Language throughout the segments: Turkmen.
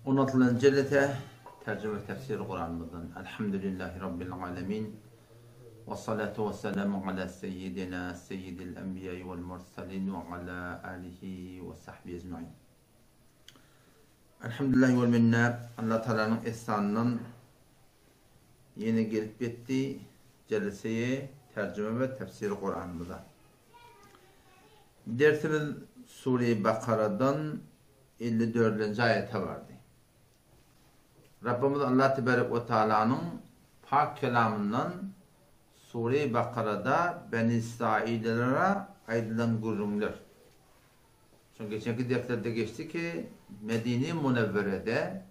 16 jelese tercüme tefsir Kur'an'ımızdan. Elhamdülillahi Rabbil alemin. Ve salatu ve selamu ala seyyidina seyyidil enbiya vel mursalin ve ala alihi ve sahbihi ecmain. Elhamdülillahi vel minna. Allah Teala'nın ihsanından yine gelip yetti celseyi tercüme ve tefsir Kur'an'ımıza. Dersimiz Sure-i Bakara'dan 54. ayete vardı. Rabbimiz Allah Tebarek ve Teala'nın pak kelamından Sure-i Bakara'da Ben İsraillere aýdylan gürrüňler. Şoň geçenki derslerde geçdi ki, Medine-i Münevverede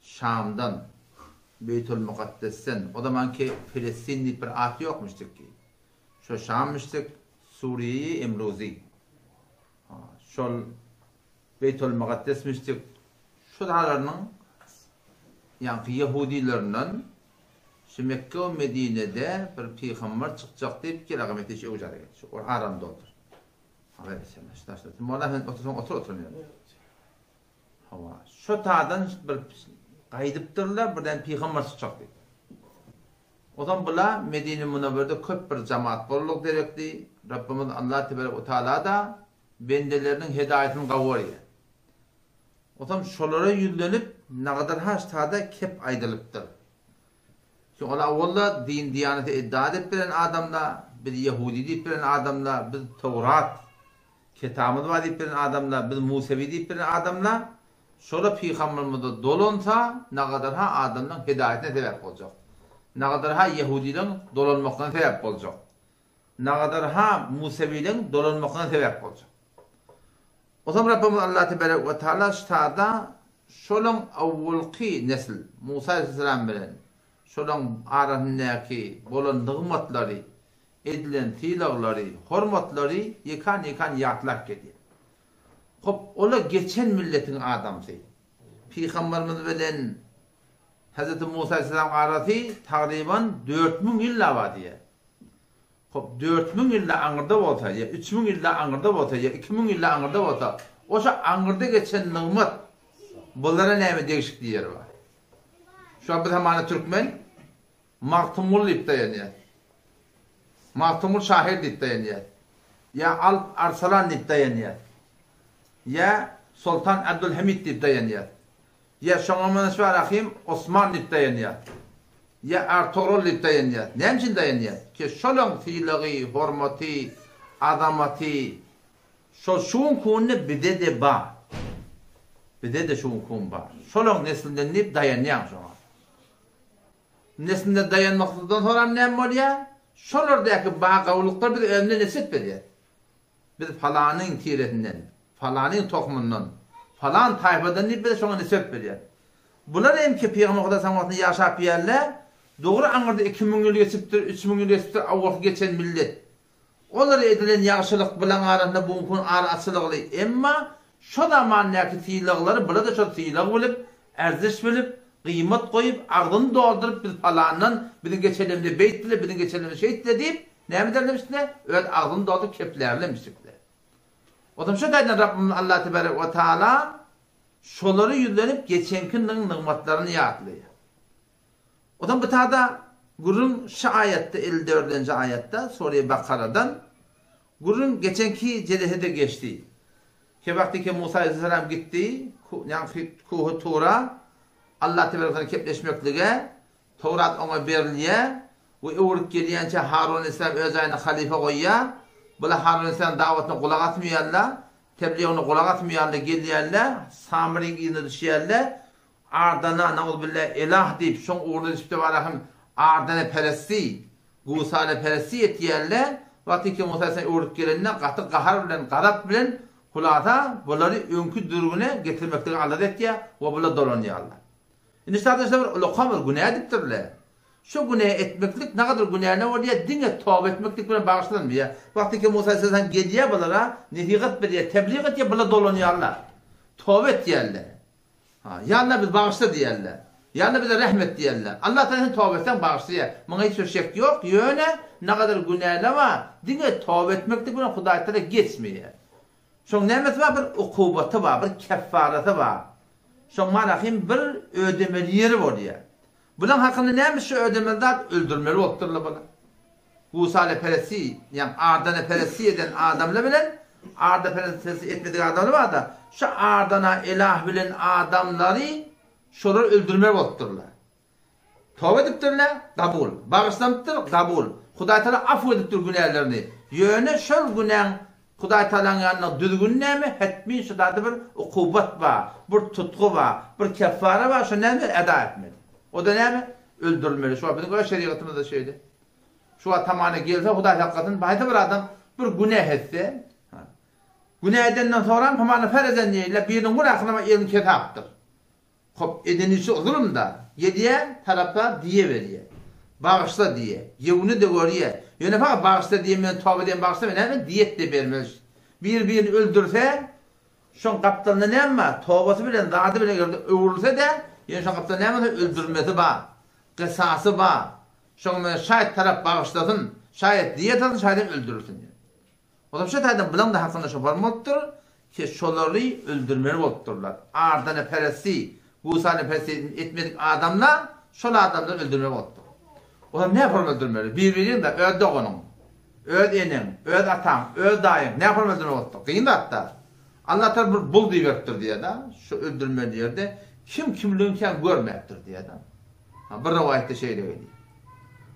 Şamdan, Beýtul Mukaddesden, o zamanki Filistin diýip bir at ýokmuşdyk ki. Şo Şammyşdyk, Suriýeýi emruzi. Şol Beýtul Mukaddesmişdik. Şu daglarynyň ýaňky ýehudilerinden şu Mekge we Medinede bir pygamber çykjak diýip gel agam ýetiş öwjara gel. Şu arany doldur. Haber etsen, şu Molla sen otursaň otur oturan ýerinde. Hawa, şo taýdan bir gaýdypdyrlar, birden pygamber çykjak diýip. Ozan bula Medine Münewwerde köp bir jamaat boldugy gerekdi. Rabbimiz Allah tebarek we taala-da bendeleriniň hedaýatyny gawy görýär. Ozan şolara ýüzlenip nagadar haş tada kep aýdylypdyr. Ki ol awwalda din-diýaneti iddia edip bilen adamlar, biz ýehudi diýip bilen adamlar, biz Towrat Kitabymyz bar diýip bilen adamlar, biz Musewi diýip bilen adamlar, şola pygamberimize dolansa, nagadar-ha adamlaň hidaýatyna sebäp boljak. Nagadar-ha ýehudileň dolanmaklaryna sebäp boljak. Nagadar-ha Musewileň dolanmaklaryna sebäp boljak. Ozam Rabbimiz Allah tebarek we taala ştada şolaň awwalky nesl Musa aleyhisselam bilen şolaň arasyndaky bolan nygmatlary edilen sylaglary, hormatlary ýekan-ýekan ýatlap gelýär. Hop, ol-a geçen milletiň adamsy. Pygamberimiz bilen Hezreti Musa aleyhisselamyň arasy tagryban 4000 ýyl-a bar diýýär. Hop, 4000 ýyl-da aňyrda bolsa, ýa 3000 ýyl-da aňyrda bolsa, ýa 2000 ýyl-da aňyrda bolsa, oşa aňyrda geçen nygmat bulara näme degişikli ýeri bar? Şu wagt biz hamana türkmen, Magtymguly diýip daýanýar. Magtymguly şahyr diýip daýanýar. Ýa Alp Arsalan diýip daýanýar. Ýa Soltan Abdulhamid diýip daýanýar. Ýa şoňa meňzeş bar Rahym Osman diýip daýanýar. Ýa Artogrul diýip daýanýar. Näme üçin daýanýar? Ki şolaň sylagy, hormaty, azamaty şol şu günki günde bize-de bar. Bize-de şu günki gün bar. Şolaň neslinden diýip daýanýaň şoňa. Nesline daýanmaksyzdan soram näme bolýar? Şolardaky bagawlyklar bize özüne nesip berýär. Biz falanyň tiresinden, falanyň tohumyndan, falan taýfadan diýip bize şoňa nesip berýär. Bular hem ki Pygamber Huda saň wagtynda ýaşap ýärler, dogry aňyrda 2000 ýyl geçipdir, 3000 ýyl geçipdir, awalky geçen millet. Olara edilen ýagşylyk bilaň arasynda bu gün ara açylygly, emma şo zamandäki sylaglary bula-da şol sylag bilip, ärziş bilip, gyýmat goýup, agzyny dolduryp biz palandan, biziň geçenlerimize beýtdile, biziň geçenlerimize şeýtdile diýip, näme ederlemişdile, öz agzyny dolduryp keplärlemişdikle. Otam şo taýdan Rabbimiz Allah tebarek we taala şolara ýüzlenip geçenki nygmatlaryny ýatlaýar. Onsoň bu tada gürrüň şu aýatda 54-nji aýatda Sure Bakaradan gürrüň geçenki jelesede geçdi. Ke wagty ke Musa aleyhisselam gitdi ýaňky Kuhy Tura Allah tebarek taala kepleşmeklige Towrat oňa berilýär we öwrüp gelýänçä Harun aleyhisselam öz jaýyna halyfa goýýar. Bular Harun aleyhisselam dawatyna gulak asmaýarlar, tebligine gulak asmaýarlar, gelýärler, Samyryň yzyna düşýärler. Ardana, nauzubilla, elah diýip, şoň ugruna düşüpde bara hem ardana peresti, gusale peresti etýärler. Wagty ki Musa aleyhisselam öwrüp gelende gaty gahar bilen, gazap bilen hulasa bulary öňki dürgüne getirmekligi alada etýär we bular dolanýarlar. Indi şada şa bir ulaka bir günä edipdirler. Şo günä etmeklik nagadar günäne bolýar, diňe toba etmeklik bilen bagyşlanmaýar. Wagty ki Musa aleyhisselam gelýär bulara, nesihat berýär, teblig etýär, bular dolanýarlar. Toba etýärler. Ha, ýa Allah bizi bagyşla diýerler. Ýa Allah bize rehm et diýerler. Allah Tagala sen toba etseň bagyşlaýar. Muňa hiç bir şek ýok, ýöne nagadar günäler bar, diňe toba etmeklik bilen Hudaý Tagala geçmeýär. Şoň nämesi bar? Bir ukubaty bar, bir keffaraty bar. Şoň marahym bir ödemeli ýeri bolýar. Bulaň hakynda näme şu ödemeli zat öldürmeli bolupdyrlar bular. Gusaleperesti, ýagny ardanaperesti eden adamlar bilen ardaperesti etmedik adamlar barda, şu ardana elah bilen adamlary şolar öldürmeli bolupdyrlar. Toba edipdirler, kabul. Bagyşlanypdyr, kabul. Hudaý Tagala afu edipdir günälerini. Ýöne şol günäň Hudaý Tagalaň ýanynda düzgüni näme? Hetmin şu zada bir ukubat bar, bir tutgy bar, bir keffara bar, şony näme eda etmeli. O-da näme? Öldürilmeli. Şu wagt biziň öz şerigatymyzda şeýle. Şu wagt hamana gelse Hudaý saklasyn, haýsy bir adam bir günä etse, günä edenden soňram hamana ferezen diýýärler, biriniň günäsini elini kesapdyr. Hop, eden işi zulum-da. Gelýär, tarapa diýe berýär. Bagyşla diýýär. Ýewini-de görýär. Ýöne fakat bagyşla diýen bilen toba diýen bagyşla bilen näme diýet-de bermeli. Bir-birini öldürse, şoň gapdalynda näme bar? Tobasy bilen, zady bilen eger öwrülse-de, ýöne şoň gapdalynda näme bolsa öldürmesi bar. Kysasy bar. Şoň bilen şaýat tarap bagyşlasyn, şaýat diýet alsyn, şaýat hem öldürilsin. Olam şo taýdan bulaň-da hakynda şoparm bolupdyr, ki şolary öldürmeli bolupdyrlar. Ardanaperesti, gusanaperesti etmedik adamlar şol adamlary öldürmeli bolupdyr. Olam nähili öldürmeli? Bir-biriň-de öz doganyň, öz eneň, öz ataň, öz daýyň nähili öldürmeli bolupdyr? Kyn zat-da. Allatagala bir bul diýiberipdir diýýär-de, şu öldürmeli ýerde kim kimligiňkä görmäpdir diýýär-de. Bir rowaýatda şeýle gelýär.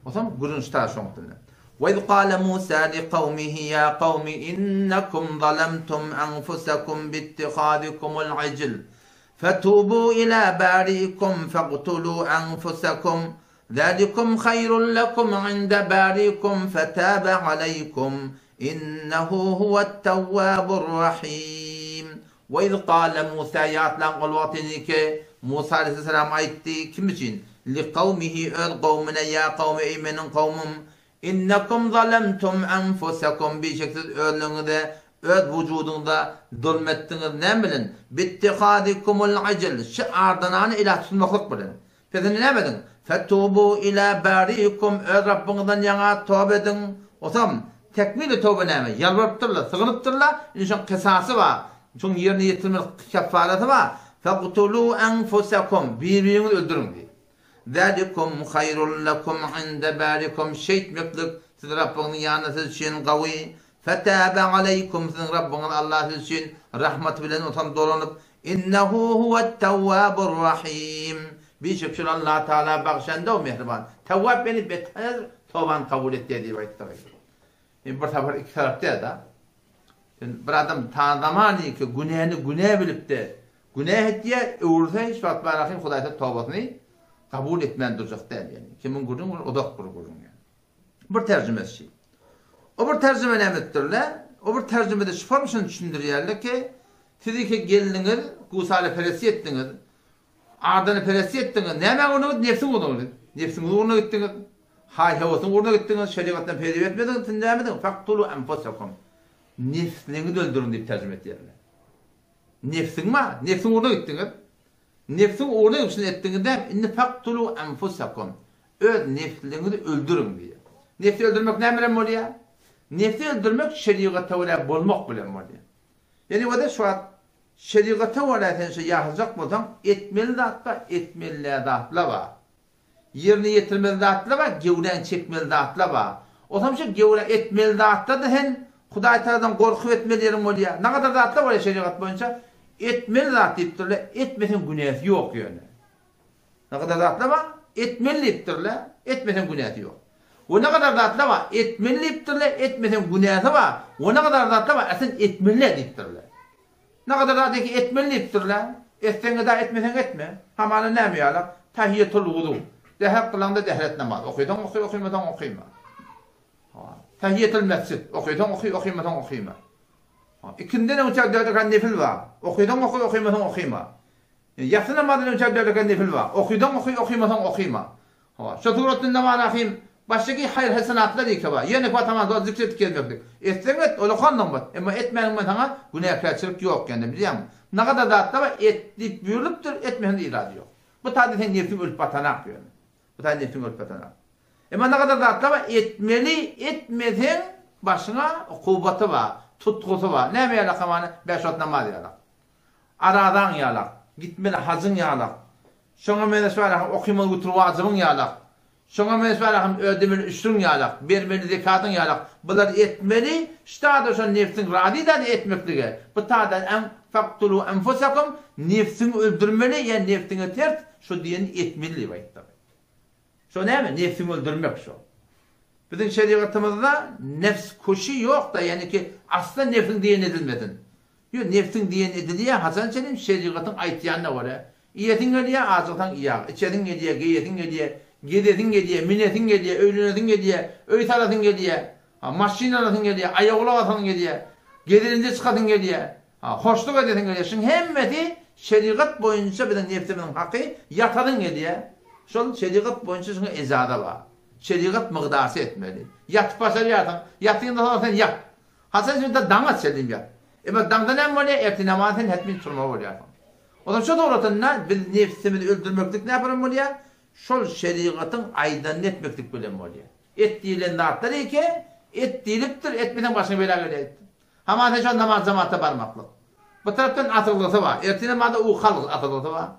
Onsoň gürrüň şta şoň üstünde. Wa iz gale Musa li kawmihi ýa kawmi innekum zalamtum anfusakum bittihazikumul ijl fetubu ila bariikum fagtulu anfusakum zalikum haýrun lekum inde bariikum fetabe aleýkum innehu huwet tewwabur rahim. Wa iz gale Musa ýatlaň ol wagtyny ki, Musa aleýhissalam aýtdy, kim üçin? Li kawmihi öz kowmuna ýa kawmi eý meniň kowmum, innekum zalemtum enfusekum bişek siz özleriňize, öz wujudyňyza zulm etdiňiz, näme bilen? Bittihazikumul ijl, şu ardanany ilah tutmaklyk bilen. Siz indi näme ediň? Fetubu ila bariikum, öz Rabbyňyzdan ýaňa toba ediň. Osam, tekmili toba näme? Ýalbarypdyrlar, sygynypdyrlar, indi şoň kysasy bar, şoň ýerine ýetirmeli keffarasy bar. Faqtulu enfusekum, bir-biriňizi öldüriň diýip. Zalikum haýrun lekum inde barikum, şeýtmeklik siz Rabbyňyzyň ýanynda siz üçin gawy. Fetâbe aleýkum, siziň Rabbyňyz Allah siz üçin rahmaty bilen otam dolanyp, Innehu huwet-tewwâbur-rahîm, Bişek şol Allah Tagala bagşanda we mähriban. Tewwâb ýagny beter tobany kabul etýär diýip aýtdyk. Indi bir sapar iki tarap däl-de. Sen bir adam ta zamaniki günäni günä bilip-de günä etýär, öwrülse hiç wagt barahym Hudaý Tagala tobasyny kabul etmän durjak däl ýagny. Kimiň gürrüňi ol uzak bir gürrüň ýagny. Bir terjimesi şi. O bir terjime näme etdirler? O bir terjimede şu form şuny düşündirýärler ki, siz iki gelniňiz gusale peresti etdiňiz, adany peresti etdiňiz, nämä ugruna gitdiňiz? Nebsiň ugruna gitdiňiz. Nebsiň ugruna gitdiňiz. Haý-höwesiň ugruna gitdiňiz, şerigatdan peýda etmediňiz, siz näme ediň? Faktulu anfusakum. Nefsliňizi öldüriň diýip terjime etýärler. Nefsiň bar, nefsiň ugruna gitdiňiz. Nebsiň ugruna gidip şuny etdiňiz däl, indi faktulu anfusakum, öz nebsliňizi öldüriň diýýär. Nebsi öldürmek näme bilen bolýar? Nebsi öldürmek şerigata görä bolmak bilen bolýar. Ýöne wada şu wagt şerigata görä sen şu ýaşajak bolsaň, etmeli zat bar, etmeli däl zatlar bar. Ýerine ýetirmeli zatlar bar, gewräň çekmeli zatlar bar. Otam şu gewrä etmeli zatlar-da sen Hudaý Tagaladan gorkup etmeli ýeriň bolýar. Nagadar zatlar bolýar şerigat boýunça. Etmeli zat diýipdirler, etmeseň günäsi ýok ýöne. Nagadar zatlar bar, etmeli diýipdirler, etmeseň günäsi ýok. We nagadar zatlar bar, etmeli diýipdirler, etmeseň günäsi bar. We nagadar zatlar bar, sen etmeli diýipdirler. Nagadar zat eki etmeli diýipdirler. Etseň eda, etmeseň etme. Hamana näme ýalak? Tahiýetul wudu. Dähret kylaňda dähret namazy. Okysaň oky, okymasaň okyma. Tahiýetul mesjid. Okysaň oky, okymasaň okyma. Ikinden öňçä dört rekat nefil bar. Okysaň oky, okymasaň okyma. Ýassy namazyndan öňçä dört rekat nefil bar. Okysaň oky, okymasaň okyma. Hawa, şo suratda Nawarahym başdaki haýyr-hasenatlar ýeke bar. Ýöne Fatama zor zikr edip gezmeklik. Etseň et, ol okandyň bir. Emma etmäniň bilen saňa günäkärçilik ýok ýöne, bilýäňmi? Nagadar zatlar bar, et diýip buýrulypdyr, etmeseň-de ilajy ýok. Bu taýda seň nebsiň ölüp batanak ýöne. Bu taýda nebsiň ölüp batanak. Emma nagadar zatlar bar, etmeli, etmeseň başyňa ukubaty bar, tutgusy bar. Näme ýalak hamana, bäş wagt namaz ýalak. Arazaň ýalak. Gitmeli hajyň ýalak. Şoňa meňzeş bar okymaly witr wajybyň ýalak. Şoňa meňzeş bar hem ödemeli üşrüň ýalak, bermeli zekatyň ýalak. Bulary etmeli, ştada şo nebsiň razy zady etmeklige. Bu tada en faktulu enfusakum nebsiňi öldürmeli ýa nebsiňe ters şo diýeni etmeli diýip aýtdy. Şo näme? Nebsiňi öldürmek şo. Biziň şerigatymyzda nefs kuşi ýok-da, ýagny ki asla nebsiň diýeni edilmesin. Ýok, nebsiň diýeni edilýär, haçan çenli şerigatyň aýtýanyna görä. Iýesiň gelýär, ajygsaň iýäg, içesiň gelýär, geýesiň gelýär, gezesiň gelýär, minesiň gelýär, öýlenesiň gelýär, öý salasyň gelýär, maşyn alasyň gelýär, aýagulag alasyň gelýär, gezelenje çykasyň gelýär. Ha, hoşluk edesiň gelýär. Şuň hemmesi şerigat boýunça biziň nebsimiziň haky, ýatasyň gelýär. Şol şerigat boýunça şuňa ejaza bar. Şerigat mygdarsy etmeli. Ýatyp başarýarsyň, ýatyňdan soň sen ýat. Haçan şunda daňa çenli ýat. Emma daňda näme bolýar? Ertir namaza sen hetmin turmaly bolýarsyň. Onsoň şu suratynda biz nebsimizi öldürmeklik näme bilen bolýar? Şol şerigatyň aýdanyny etmeklik bilen bolýar. Et diýlen zatlar eke, et diýlipdir, etmeseň başyňa bela gelýär. Hamana sen şol namaz jamata barmaklyk. Bu tarapdan asylgysy bar. Ertir namaza ukalgy asylgysy bar.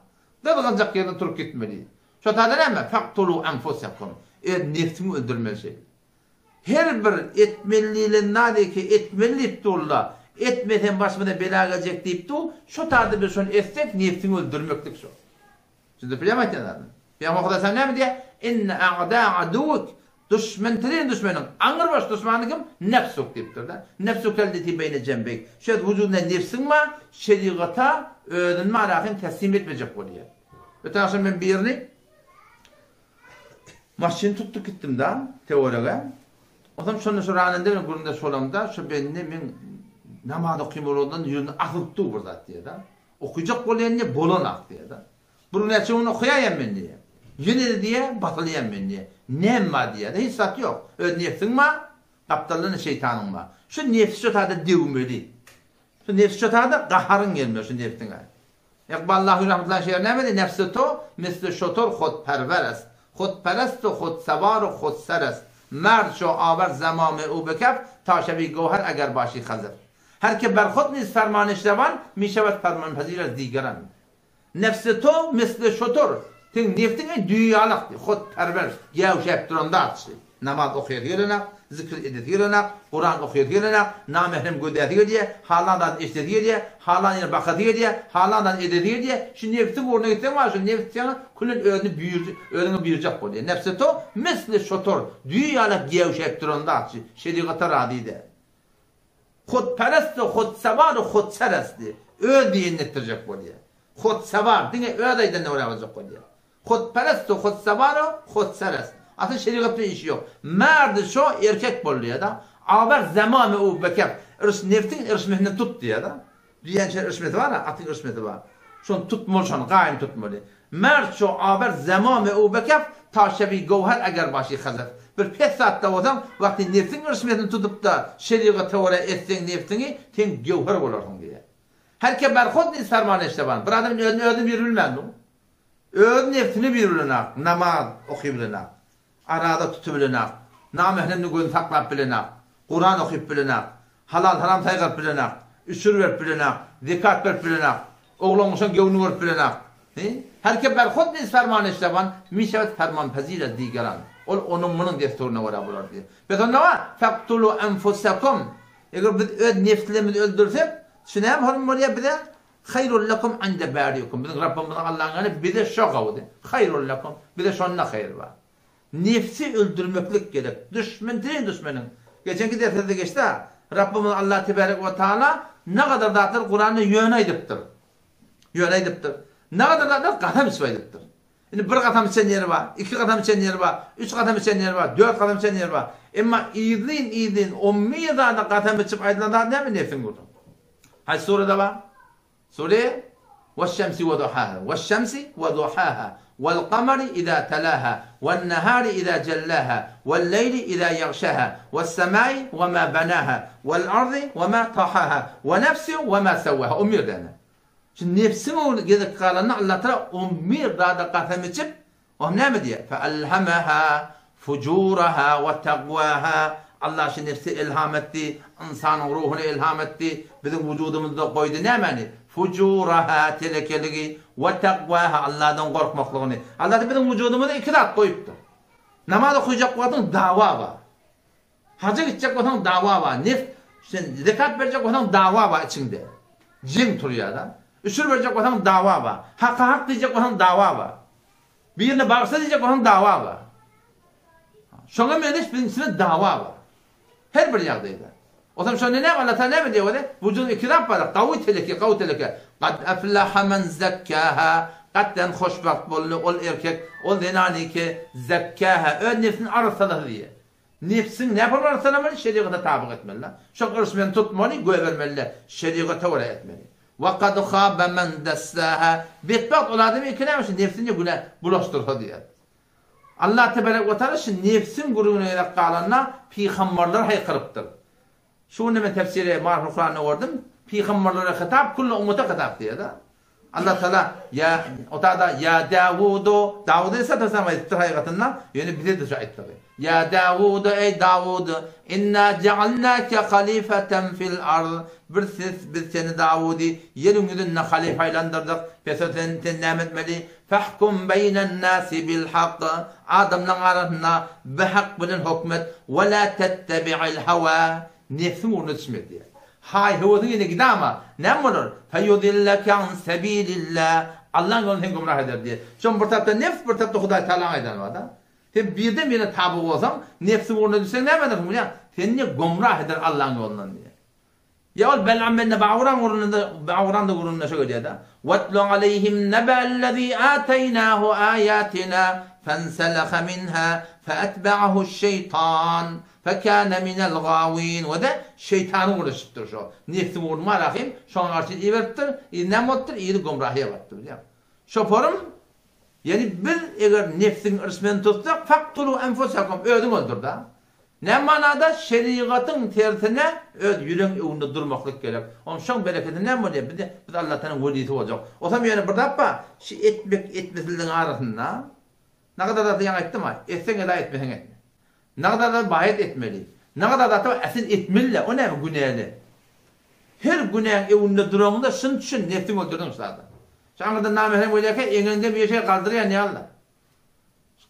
Gyzgynjak ýerden turup gitmeli. Şo taýda näme? Faktulu anfusakum. Öz nebsiňi öldürmeli şeýle. Her bir etmeli diýlen zady ki etmeli diýip dur-la. Etmesem başymyza bela geljek diýip dur. Şo taýda biz şony etsek nebsiňi öldürmeklik şo. Düşündirip bilýärmi aýtýan zadymy? Pygamber Hudaý näme diýýär? Inne a'da aduwwik, Duşmen trin duşmeniň, aňrybaş duşmany kim? Nefsuk diýipdir-de. Nefsukelleti beýne jembeýk. Şu öz wujudynda nefsiň bar, şerigata özüni marakin teslim etmejek bolýar. Öten agşam men birini maşyn tutdyk gitdim-de töwerege. Onsoň şonda şu ranende bilen gürrüňdeş bolamda, şu bende men namaz okym bolandan ýüzüne asylyp dur bir zat diýýär-de. Okyjak bolýan diýýär, bolanak diýýär-de. Bir näçe gün okaýaýam men diýýär. Ýene-de diýýär, basylýan men diýýär. Näm bar diýýär-de, hiç zat ýok. Öz nebsiň bar, gapdaldan-da şeýtanyň bar. Şu nebsi şo taýda döwmeli. Şu nebsi şo taýda gaharyň gelmeli şu nebsiňe. Ykbal Lahury rahmetullahi şeýer näme diýýär? Nefsi to misli şotor hudperwer est. Hudperest u hudsewar u hudser est. Merd şo awer zemame u bekef ta şewi gowher eger başi xezir. Her ke ber hud niz fermanişrewan, mişewed fermanpezir ez dîgeran. Nefsi to misli şutur, Seň nefsiň eý düýe-ýalak diý, hudperwer, gäwşäp duran zatçy. Namaz okaýasy gelenak, zikr edesi gelenak, Kuran okaýasy gelenak, namährem gözläsi gelýär, halan zady eşidesi gelýär, halan ýere bakasy gelýär, halan zady edesi gelýär. Şu nebsiň ugruna gitseň bar, şu nebs saňa külen özüni buýurjak, özüňe buýurjak bolýar. Nefsi to misli şutur, düýe-ýalak gäwşäp duran zatçy, şerigata razy däl. Hutperest we hutsewar hutserestdi. Öz diýenini etdirjek bolýar. Hutsewar, diňe öz aýdanyna görä boljak bolýar. Hutperest we hutsewar hutserest. Asyl şerigat bilen işi ýok. Merdi şo erkek bol diýýär-de. Awer zemame u bekef. Yryş nebsiň yrşmesinden tut diýýär-de. Diýýän şer yrşmesi bar-a, atyň yrşmesi bar. Şony tutmaly şony, gaýym tutmaly. Mert şo aber zemame u bekef, ta şebi göwher eger başy hazef. Bir pes zatda bolsaň, wagty nebsiň yrşmesini tutup-da, şerigata görä etseň nebsiňi, sen göwher bolarsyň diýýär. Her ke ber hud niz ferman eşteban. Bir adam özüni özüni bir bilmän dur. Öz nebsini bir bilenak, namaz oky bilenak. Araza tutup bilenak, namähremden gözüni saklap bilenak, Kuran okyp bilenak, halal-haram saýgaryp bilenak, üşür berip bilenak, zekat berip bilenak, oglan-uşaň göwnüni görüp bilenak. He? Her ke ber hud niz ferman eşteban, mişewed fermanpezir ez digeran. Ol onuň-munuň dessuryna görä bolar diýýär. Bes onda bar, Faktulu enfusekum. Eger biz öz nebslerimizi öldürsek, şu näme hormat bolýar bize? Haýrul lekum inde barikum. Biziň Rabbymyzyň Allahyň ýanynda bize şo gowudy. Haýrul lekum. Bize şonda haýyr bar. Nebsi öldürmeklik gerek. Düşmen deň düşmeniň. Geçenki dersimizde geçdi-ä. Rabbymyz Allah tebarek we taala nagadar zatlary Kuranda ýöne aýdypdyr. Ýöne aýdypdyr. Nagadar zatlary gasam içip aýdypdyr. Indi bir gasam içen ýeri bar, iki gasam içen ýeri bar, üç gasam içen ýeri bar, dört gasam içen ýeri bar. Emma yzlyn-yzlyn on bir zada gasam içip aýdylan zat näme nebsiň gürrüňi. Haýsy surada bar? Sure Weş-şemsi we duhaha Weş-şemsi we duhaha Wal-kamary iza talaha Wan-nahari iza jellaha Wal-leýli iza ýagşaha Wes-semai we ma banaha Wal-ardy we ma tahaha We nefsi we ma sawwaha On bir däne. Şu nebsiň ogly gezek galanda Allatagala on bir zada kasam içip, O hem näme diýýär? Feelhemaha fujuraha we tagwaha Allah şu nebse ilham etdi, ynsanyň ruhuna ilham etdi, biziň wujudymyzda goýdy nämäni? Fujuraha, telekeligi, we takwaha, Allahdan gorkmaklygyny. Allah biziň wujudymyza iki zat goýupdyr. Namaz okajak wagtyň dawa bar. Haja gitjek bolsaň dawa bar. Nef, sen zekat berjek bolsaň dawa bar içiňde. Jeň turýar-da. Üşür berjek bolsaň dawa bar. Haka hak diýjek bolsaň dawa bar. Birine bagyşla diýjek bolsaň dawa bar. Şoňa meňzeş biziň içimizde dawa bar. Her bir ýagdaýda. Onsoň şonda näme Allah Taala näme diýýär weli? Wujudda iki zat bar, gawy teleke, gawy teleke. Kad aflaha men zekkaha. Gatdan hoşbagt boldy ol erkek, ol zenany ki zekkaha, öz nebsini arassalady diýýär. Nebsiň nähili arassalamaly? Şerigata tabyk etmeli. Şo gyryşmany tutmaly, goýbermeli. Şerigata görä etmeli. Wa kad haba men dassaha. Betbagt ol adam eken näme şu nebsini günä bulaşdyrsa diýýär. Allah tebarek we taala şu nebsiň gürrüňine gezek galanda pygamberler haýkyrypdyr. Şu günde men tefsiri Maryful Kuranda gördüm. Pygamberlere hitap külli ummata hitap diýýär-de. Allah taala ýa otada ýa Dawudu Dawud aleyhissalatu aýdypdyr hakykatynda ýöne bize-de şu aýtdygy. Ýa Dawud eý Dawud inna ja'alnake halifatan fil ard bir siz biz seni Dawudy ýeriň ýüzünde halyfa aýlandyrdyk. Pes sen sen näme etmeli? Fahkum beýnen nasi bil hak, adamlaryň arasynda bihak bilen höküm et, we la tettebi'il hawa, nebsiň ugruna düşme diýýär. Haý-höwesiň ýene gidama, näme bolar? Feýudilleke an sebilillah, Allaň ýolundan seni gümrah eder diýýär. Şoň bir tarapda nebs, bir tarapda Hudaý Tagalaň aýdany bar-da. Sen birden-birine taby bolsaň, nebsiň ugruna düşseň näme edersiň bilýäň? Seni gümrah eder Allaň ýolundan diýýär. Ýa ol Bel'am bende Ba'uraň gürrüňinde, Ba'uraň-da gürrüňinde şo gelýär-de. Wetlu aleýhim nebe'ellezî âteýnâhu âyâtinâ fenseleha minhâ feetbe'ahu'ş-şeýtan fekâne minel-gâwîn we-de şeýtanyň ugruna düşüpdir şo. Nebsiň ugruny bar ahym, şoňa garşy iberipdir, yzy näme bolupdyr, yzy gümrahyýa barypdyr bilýäňmi. Şoparym, ýagny biz eger nebsiň yrsmyny tutsak, faktulû enfusakum, özüňi öldür-dä. Näme manada şerigatyň tersine öz ýüregiň öňünde durmaklyk gerek. Oň şoň bereketi näme bolýar? Biz biz Allatanyň welisi boljak. Osam ýöne bir zat bar, şu etmek etmesizligiň arasynda nagadar zady ýaňy aýtdym-a, etseň eda etmeseň etme. Nagadar zady baýat etmeli. Nagadar zat bar, asyl etmeli-le, o näme günäli. Her günäň öňünde duraňda şuny düşün, nebsiňi öldürdiň şu zada. Şu aňyrdan namährem gelýärkä eňeňden bir şey galdyrýan ýaly-la.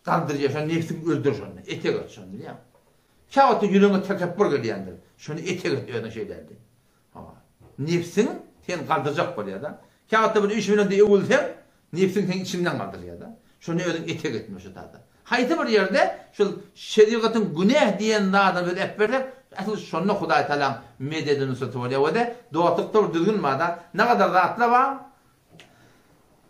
Galdyrýar, şony nebsiňi öldür şonda, etek et şony bilýäňmi? Käwagtda ýüregiňe tekepbur gelýändir, şony etek et özüň şeýle-de. Hawa. Nebsiň seni galdyrjak bolýar-da. Käwagtda bir iş bilen-de öwülseň, nebsiň seni içiňden galdyrýar-da. Şony özüň etek etme şu zada. Haýsy bir ýerde şol şerigatyň günäh diýen zadyny biz äpbersek, asyl şonda Hudaý Tagalaň mededi nusraty bolýar we-de dostlukda bir düzgün bar-da, nagadar zatlar bar,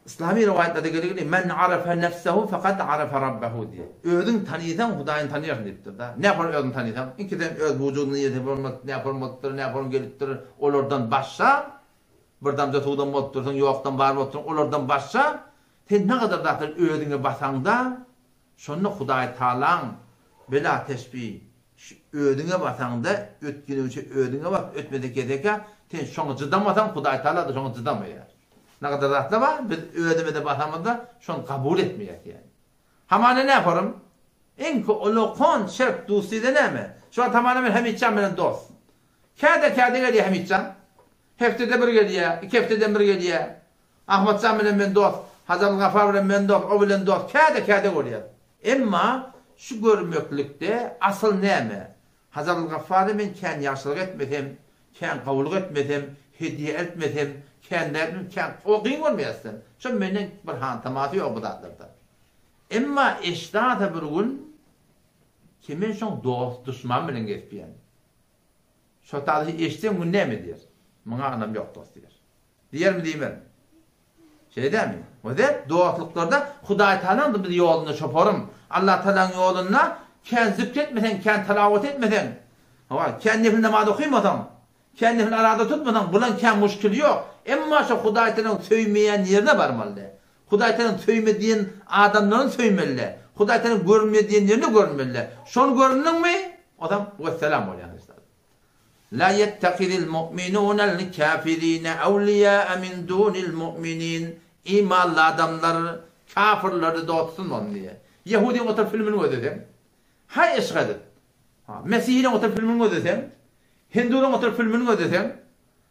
Yslamy rowaýatlarda gelgili, Men arafa nefsehu fekad arafa rabbehu diýýär. Özüň tanysaň, Hudaýyny tanyarsyň diýipdir-de. Nähili özüňi tanysaň? Ilki sen öz wujudyňy nirede bolmaly, nähili bolupdyr, nähili gelipdir, olardan başga, bir damja suwdan bolupdyrsyň, ýokdan bar bolupdyrsyň, olardan başga, sen nägadar zatlary özüňe basaňda, Şonda Hudaý Tagalaň bela teşbi şu özüňe basaňda ötgüniňçe özüňe bas ötmese kesekä sen şoňa jydamasaň Hudaý Tagala-da şoňa jydamaýar. Nagadar zatlar bar biz özümize basamyzda şony kabul etmeýäs ýani. Hamana näporym? Iňki ulakan şert duside näme? Şu wagt hamana men Hemitjan bilen dost. Käde-käde gelýär Hemitjan. Hepdede bir gelýär, iki hepdeden bir gelýär. Ahmatjan bilen men dost, Hajy Abdylgafar bilen men dost, o bilen dost, käde-käde görýäs. Emma şu görmeklikde asyl näme? Hajy Abdylgafara men kän ýagşylyk etmesem, kän gowulyk etmesem, hedýe eltmesem, kän nätmesem, kän o gyn görmeýär sizden. Şo menden bir hantamasy ýok bu zatlarda. Emma eşdasa bir gün ki men şoň dost, duşman bilen gezipýän. Şo tazy eşitseň gün näme diýer? Muňa ynam ýok dost diýer. Diýermi diýmezmi? Şeýle dälmi? Wezet dostluklarda Hudaý Tagalaň biz ýolunda çoparym. Allah Tagalaň ýolunda kän zikr etmeseň, kän tilawat etmeseň, hawa, kän nefil namaz okymasaň, kän nefil araza tutmasaň, bulan kän muşkil ýok. Emma şo Hudaý Tagalaň söýmeýän ýerine barmaly däl. Hudaý Tagalaň söýme diýen adamlaryny söýmeli däl. Hudaý Tagalaň görünme diýen ýerine görünmeli däl. Şony göründiňmi, ozam wessalam bolýaň. La ýettehizil mu'minunel kafirine awliýaa min dunil mu'minin Imanly adamlar kafirleri dost tutunmasyn diýýär. Ýehudyň oturyp filmini gözleseň, haý yşk edip, ha, mesihiniň oturyp filmini gözleseň, hindunyň oturyp filmini gözleseň,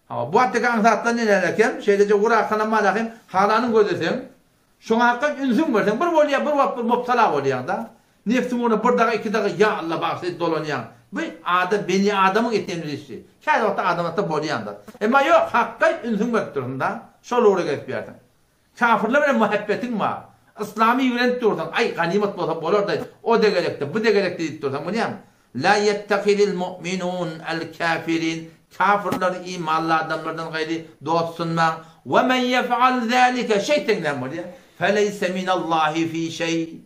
Hawa, bu wagtdaky aňsatdan neler eken, şeýleje urakana malahym halanyň gözleseň, şoňa hakdan ünsüň berseň, bir bolýar, bir wagt bir mubtala bolýaň-da. Nebsiň ugruna bir dagy, iki dagy ýa Alla bagyşla diýip dolanýaň. Bu adam, beni adamyň etýän bir işi. Käbir wagtda adamzatda bolýandyr. Emma ýok, hakga ünsüň berip dursuň-da, şol ugra gezip ýörsiň. Kafirler bilen muhabbetiň bar. Yslamy ýigrenip dursaň, aý, ganymat bolsa bolardy, o-da gerekdi, bu-da gerekdi diýip dursaň, bolýarmy? La ýettehizil mu'minun el-kafirin, kafirleri imanly adamlardan gaýry dost sunmaň. We men ýef'al zalike, şeýtseň näme bolýar? Feleýse minallahi fi şeý.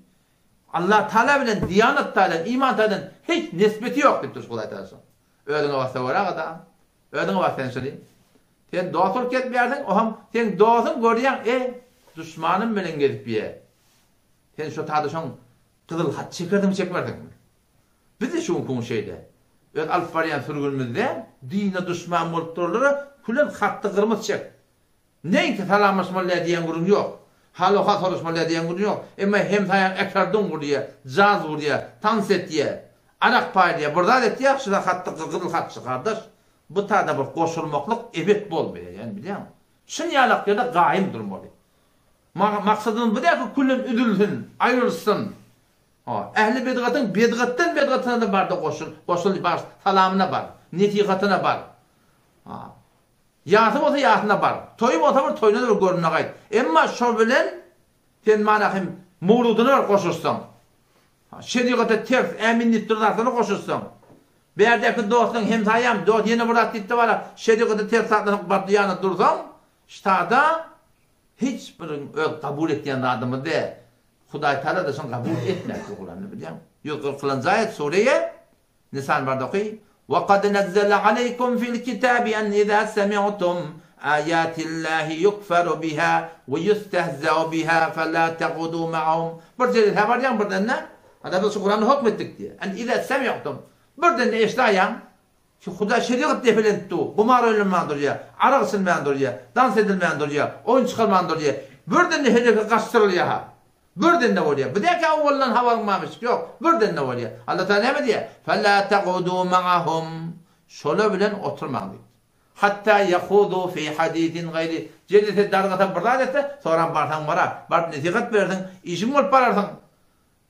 Allah Taala bilen diýanat taýdan, iman taýdan hiç nisbeti ýok diýip dur Hudaý Taala. Özüňe bassa görä adam. Özüňe bas sen şuny. Sen dost bolup gezip ýärsiň, oham seň dosuň görýäň, e, duşmanym bilen gezip ýe. Sen şo tada şoň gyzyl hat çekersiňmi, çekmersiňmi? Biz-de şu günki gün şeýle. Öz alyp barýan sürgünimizde dine duşman bolup duranlara külen hatda gyrmyz çek. Neňki salamlaşmaly däl diýen gürrüň ýok. Hal-ohal soraşmaly däl diýen gürrüň ýok. Emma hemsaýaň äkerdon gurýa, jaz gurýa, tans etýä, arak paýlaýa, bir zat etýä, şular hatda gyzyl hatçy gardaş. Bu tada bir goşulmaklyk ebet bolmaýar, ýani bilýäňmi? Şun ýalak ýerde gaýym durmaly. Maksadymyz bu däl ki küllen üzülsin, aýrylsyn. Ha, ähli bedgatyň bedgatdan bedgatyna-da bar-da goşul, goşul, bar, salamyna bar, nesihatyna bar. Ha. Ýasy bolsa ýasyna bar. Toýy bolsa bir toýuna-da bir görüne gaýt. Emma şol bilen sen mana hem mowludyna bir goşulsaň. Şerigata ters ämin diýip duran zatlaryna goşulsaň. Bärdäki dostuň hemsaýam dost ýene bir zat diýip-de bara şerigata ters zatlaryna baryp ýanynda dursaň, ştada hiç bir öz kabul etýän zadymyz däl. Hudaý Taala-da şony kabul etmändir Kuranda bilýäňmi? 140-njy aýat sureýe Nisan barda oky, Wa kad nazzala aleýkum fil kitabi en iza semi'tum aýatillahi ýukferu biha we ýustehzeu biha fela tegudu ma'ahum. Bir jelesä barýaň birden-de, Ana biz şu Kurany hokm etdik diýýär. En iza semi'tum. Birden-de eşdaýaň, şu Hudaý şerigat depelenip dur, gumar oýnalman durýar, arak içilmän durýar, dans edilmän durýar, oýun çykarman durýar. Birden-de heleke gaçdyrylýar-ha. Birden-de bolýar. Bu däki owaldan habaryň barmy hiç? Ýok. Birden-de bolýar. Allah Tagala näme diýýär? Fela tagudu ma'ahum. Şolar bilen oturmaň diýipdir. Hatta yahudu fi hadisin gaýri. Jelese dargasa bir zat etse, soram barsaň bara. Baryp nesihat berersiň, işiň bolup bararsyň.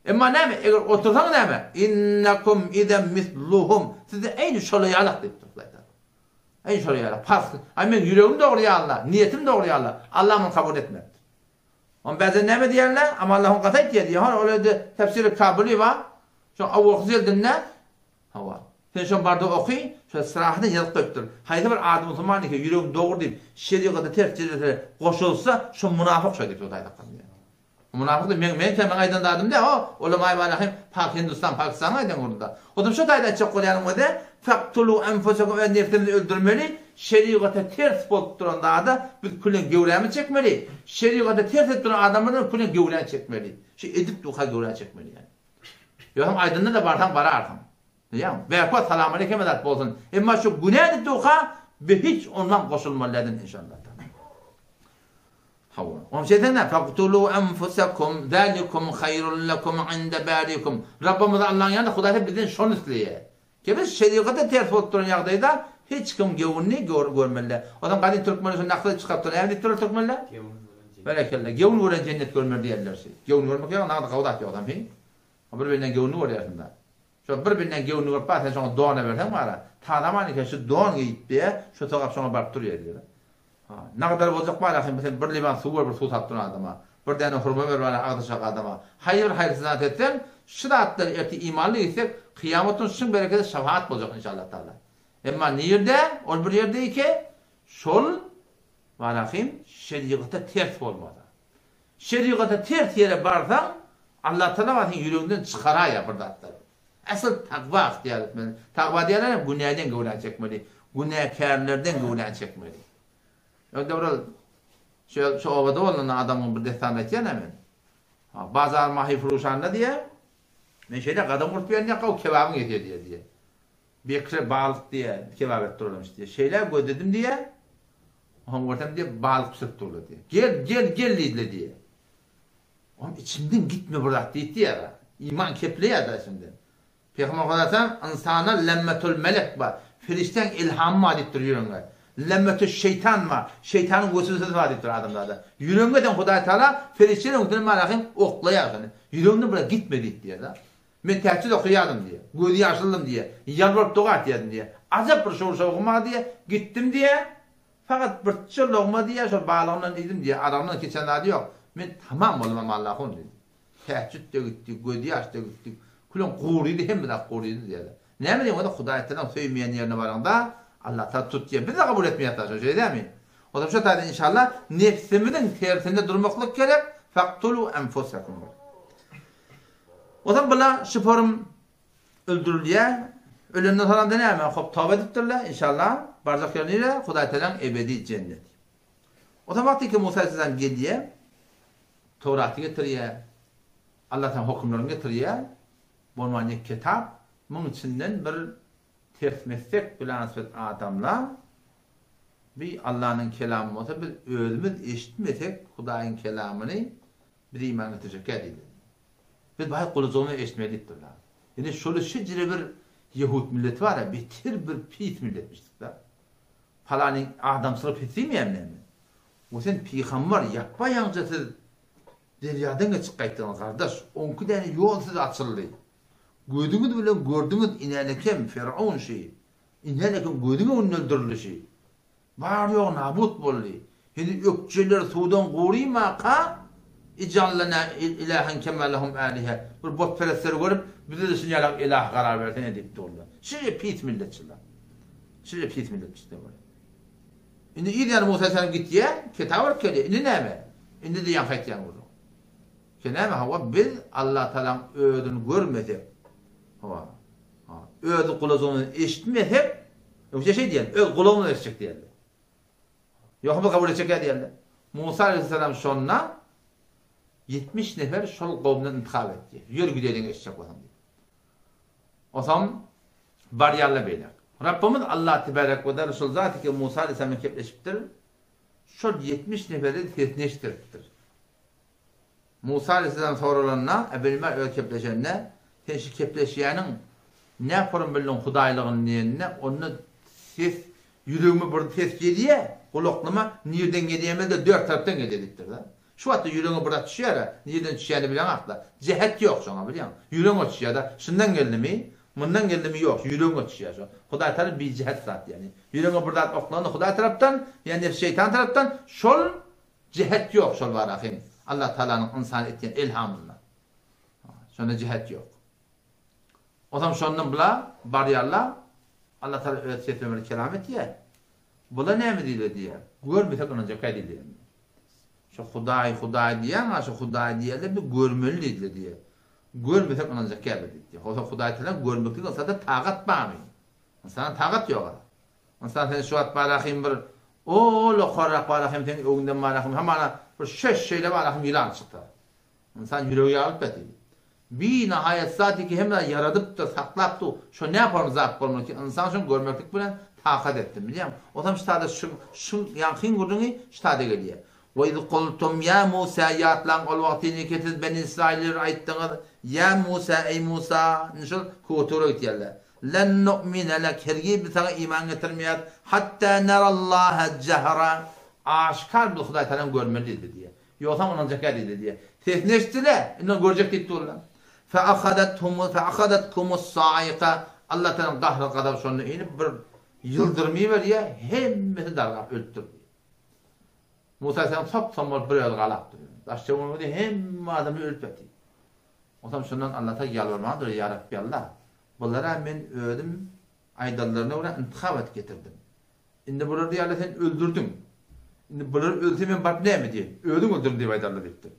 Emma näme, eger otursaň näme? Innakum izen misluhum. Siz-de eýni şolar ýalak diýipdir Hudaý Tagala. Eýni şolar ýalak. Parh. Aý meň ýüregim dogry ýaly, niýetim dogry ýaly. Allah muny kabul etmezdir. Oň bäzden näme diýerler? Ama Allahyň gaty aýtýar diýýär. Hany ol ýerde Tefsiri Kabyly bar. Şoň owalky jildinde hawa. Sen şony barda oky, şo syrahadan ýazyp goýupdyr. Haýsy bir ady musulman eken, ýüregim dogry diýip, şerigata ters jedelere goşulsa, şo munafyk şo diýip Hudaý saklasyn diýýär. Munafyk diýip, meň meň meň aýdan zadym däl, o ulamaý malahym Pak Hindistan, Pakistanyň aýdan gürrüňi. Otam şo taýda aýtjak bolýanym özi, Faktulu enfusekum öz nebsimizi öldürmeli, şerigata ters bolup duran zada biz külen göwrämizi çekmeli, şerigata ters edip duran adamlardan külen göwräni çekmeli. Şu edip durka göwräni çekmeli ýani. Ýogsam aýdanda-da barsaň bararsyň. Bilýäňmi? Bähbit salamaleýkeme zat bolsun. Emma şu günä edip durka biz hiç ondan goşulmaly däl inşallah. Hawa. Onuň şeýtende, Faqtulu enfusakum zalikum haýrun lekum inde barikum. Rabbymyz Allaň ýanynda Hudaý bizden şony isleýär. Ki biz şerigata ters bolup duran ýagdaýda hiç kim gewünli görmeli däl. Onsoň gadym türkmenler şu nakyly çykarypdyr. Näme diýipdirler türkmenler? Gewün gören jennet. Berekella. Gewün gören jennet görmer diýerler şi. Gewün görmek ýaňy nagdy gawy zat ýogsam hi. Bir birinden gewünli görýärsiň-dä. Şo bir birinden gewünli görüp bar sen şoňa dona berseň bara, tazaman eken şu don geýip diýýär, şo sogap şoňa baryp durýar diýýär. Ha, nagdar boljak bar ahym, sen bir liwan suw ber bir suw salyp duran adama, bir däne hurma ber bana agzyçak adama. Haýy bir haýyrsyz zat etseň, şu zatlary ertir imanly gitsek, kyýamat gün şuň bereketi şafaat boljak inşallah taala. Emma nirde, ol bir ýerde ike, şol bar ahym şerigata ters bolmasa. Şerigata ters ýere barsaň, Allah Taala bar seň ýüregiňden çykaraýar bir zatlary. Asyl takwa ygtyýar etmeli. Takwa diýýärler hem günäden göwräni çekmeli. Günäkärlerden göwräni çekmeli. Öňde bir şu, şu obada bolan adamyň bir dessanyny aýtýan men. Ha, bazar mahy furuşanda diýýär. Men şeýle gadam urup ýörün ýa kebabyň eti diýýär diýýär. Bekre balyk diýýär, kebap edip durarmyş diýýär. Şeýle gözledim diýýär. Oňa görsem diýýär, balyk bişirip durlar diýýär. Gel, gel, gel diýdiler diýýär. Oňa içimden gitme bir zat diýdi diýýär. Iman kepleýär-de içimden. Pygamber Hudaýtan ynsana lemmetul melek bar. Perişdäň ilhamy bar diýip dur ýüregiňe. Lemmetü şeýtan bar. Şeýtanyň weswesesi bar diýipdir adamzada. Ýüregiňe sen Hudaý Taala perişdeleň üstüne malahym oklaýar seni. Ýüregiňden bile gitme diýip diýýär-de. Men tähejjüd okaýardym diýýär. Gözi ýaşyldym diýýär. Ýalbaryp doga etýärdim diýýär. Ajap bir şowur-şowhun bar diýýär. Gitdim diýýär. Fakat birçe logma diýýär, şol balygyndan iýdim diýýär. Aragyndan keçen zady ýok. Men tamam boldum aman Allahym diýdi. Tähejjüd-de gitdi, gözýaş-da gitdi. Külüň gurydy, hemme zat gurydy diýýär. Näme diýen bolsa Hudaý Tagalaň söýmeýän ýerine baraňda Allah Tagala tutýar. Biz-de kabul etmeýäs daşy, şeýle dälmi? O zaman şo taýda inşallah nebsimiziň tersinde durmaklyk gerek, faktulu enfusakum. O zaman bula şu forum öldürilýär. Ölenden soňam-da näme? Hop toba edipdirler, inşallah barjak ýeri nire? Hudaý Tagalaň ebedi jenneti. O zaman wagty ki Musa aleyhisselam gelýär, Towraty getirýär, Allah Tagalaň hökümlerini getirýär. Bolman ýek kitap, muň içinden bir ters meslek bilansbet adamla bi Allanyň kelamy bolsa biz özümiz eşitmesek Hudaýyň kelamyny biz iman getirjekkä diýdi. Biz baý gulajygyny eşitmeli diýipdirler. Indi şoly şejere bir ýehud milleti bar-a beter bir pis milletmişdik-da. Palanyň adamçylygy pis diýmeýän näme? O sen pygambar ýapba-ýaňja siz Derýadan geçip gaýtdyňyz gardaş, onki däne ýol size açyldy. Gözüňiz bilen gördüňiz inänekem Firaun şi, inänekem gözüň öňünde öldürildi şi. Bar-ýogy nabut boldy. Heniz ökjeler suwdan gurymaka, Ij'al lena ilahen kema lehum alihe, bir butperestleri görüp, bize-de şuny ýalak ilah karar bersene diýip durlar. Şeýle pis milletçiler. Şeýle pis milletçiler. Indi yz ýany Musa aleyhisselam gitýär, kitap alyp gelýär. Indi näme? Indi-de ýaňky aýtýan gürrüň. Sen näme, hawa, biz Allatagalaň özüni görmesek, hawa, öz gulajygymyzdan eşitmesek, ýogsa şeý diýýär, öz gulagymyzdan eşitjek diýýärler. Ýogsa biz kabul etjek-ä diýýärler. Musa aleyhisselam şonda 70 nefer şol gowumdan intihap etdi. Ýör gideliň eşitjek bolsaň diýip. Onsoň barýarlar beýläk. Rabbymyz Allah tebarek we taala şol zat ki Musa aleyhisselam bilen kepleşipdir. Şol 70 neferiň sesini eşitdiripdir. Musa aleyhisselam soralanda, Ebilme öz kepleşende, sen şu kepleşýäniň ne forum bildiň hudaýlygyny diýende, onda ses ýüregime bir ses gelýär, gulaklyma nirden gelýär de dört tarapdan gelýär diýipdir-de. Şu wagtda ýüregiňe bir zat düşýär-ä, nireden düşýänini bileňok-da. Jähet ýok şoňa, bilýäňmi? Ýüregiňe düşýär-de, şundan geldimi, mundan geldimi ýok, ýüregiňe düşýär şo. Hudaý Tagala bijähet zat ýagny. Ýüregiňe bir zat oklanda Hudaý tarapdan ýa nefs şeýtan tarapdan şol jähet ýok şol bara hem Allah Tagalanyň ynsana etýän elhamynda. Şonda jähet ýok. Onsoň şondan bula barýarlar, Allah Tagala öz sesi bilen kelam etýär. Bula näme diýilýär diýýär. Görmesek ynanjak-ä diýilýär. Şo Hudaý, Hudaý diýýäň-ä, şo Hudaý diýerler, biz görmeli diýdiler diýýär. Görmesek ynanjak däldir diýdi. Howsa Hudaý talan görmeklik ynsanda tagat barmy? Ynsanda tagat ýog-a. Ynsan sen şu wagt barahym bir ol okarrak barahym seň öňünden barahym hamana bir şeş şeýle barahym ýylan çyksa. Ynsan ýüregi ýarylyp ýatyr. Binahaýat zat ki hemme zat ýaradypdyr, saklap dur. Şo näporum zat bolmaly ki, ynsan şony görmeklik bilen takat etsin, bilýäňmi? Onsoň şu taýda şu şu ýaňkyň gürrüňi şu taýda gelýär. We iz kultum ýa Musa ýatlaň ol wagtyny ki siz Beni Israýyl aýtdyňyz, Ýa Musa, eý Musa, indi şol kutura gitýärler. Len nu'mine lek hergiz biz saňa iman getirmeýäris, hatta nerallaha jahra aşkar biz Hudaý Tagalany görmeli diýdi diýýär. Ýogsam ynanjak ýa diýdi diýýär. Sesini eşitdiler, indi ony görjek diýip durlar. Feahadathumu feahadatkumus-saika Allah Tagalaň gahry gazaby şonda inip bir ýyldyrym iberýär, hemmesi dargap ölüpdir diýýär. Musa aleyhisselam sop-som bolup bir özi galapdyr. Daş-töwereginde hemme adamlar ölüp ýatyr. Onsoň şondan Allah Tagala ýalbarmaga durýar, Ýa Rabbi Allah, bulara men özüm aýdanlaryna görä intihap edip getirdim. Indi bulary diýýärler sen öldürdiň. Indi bular ölse men baryp näme diýeýin? Özüň öldürdiň diýip aýdarlar diýipdir.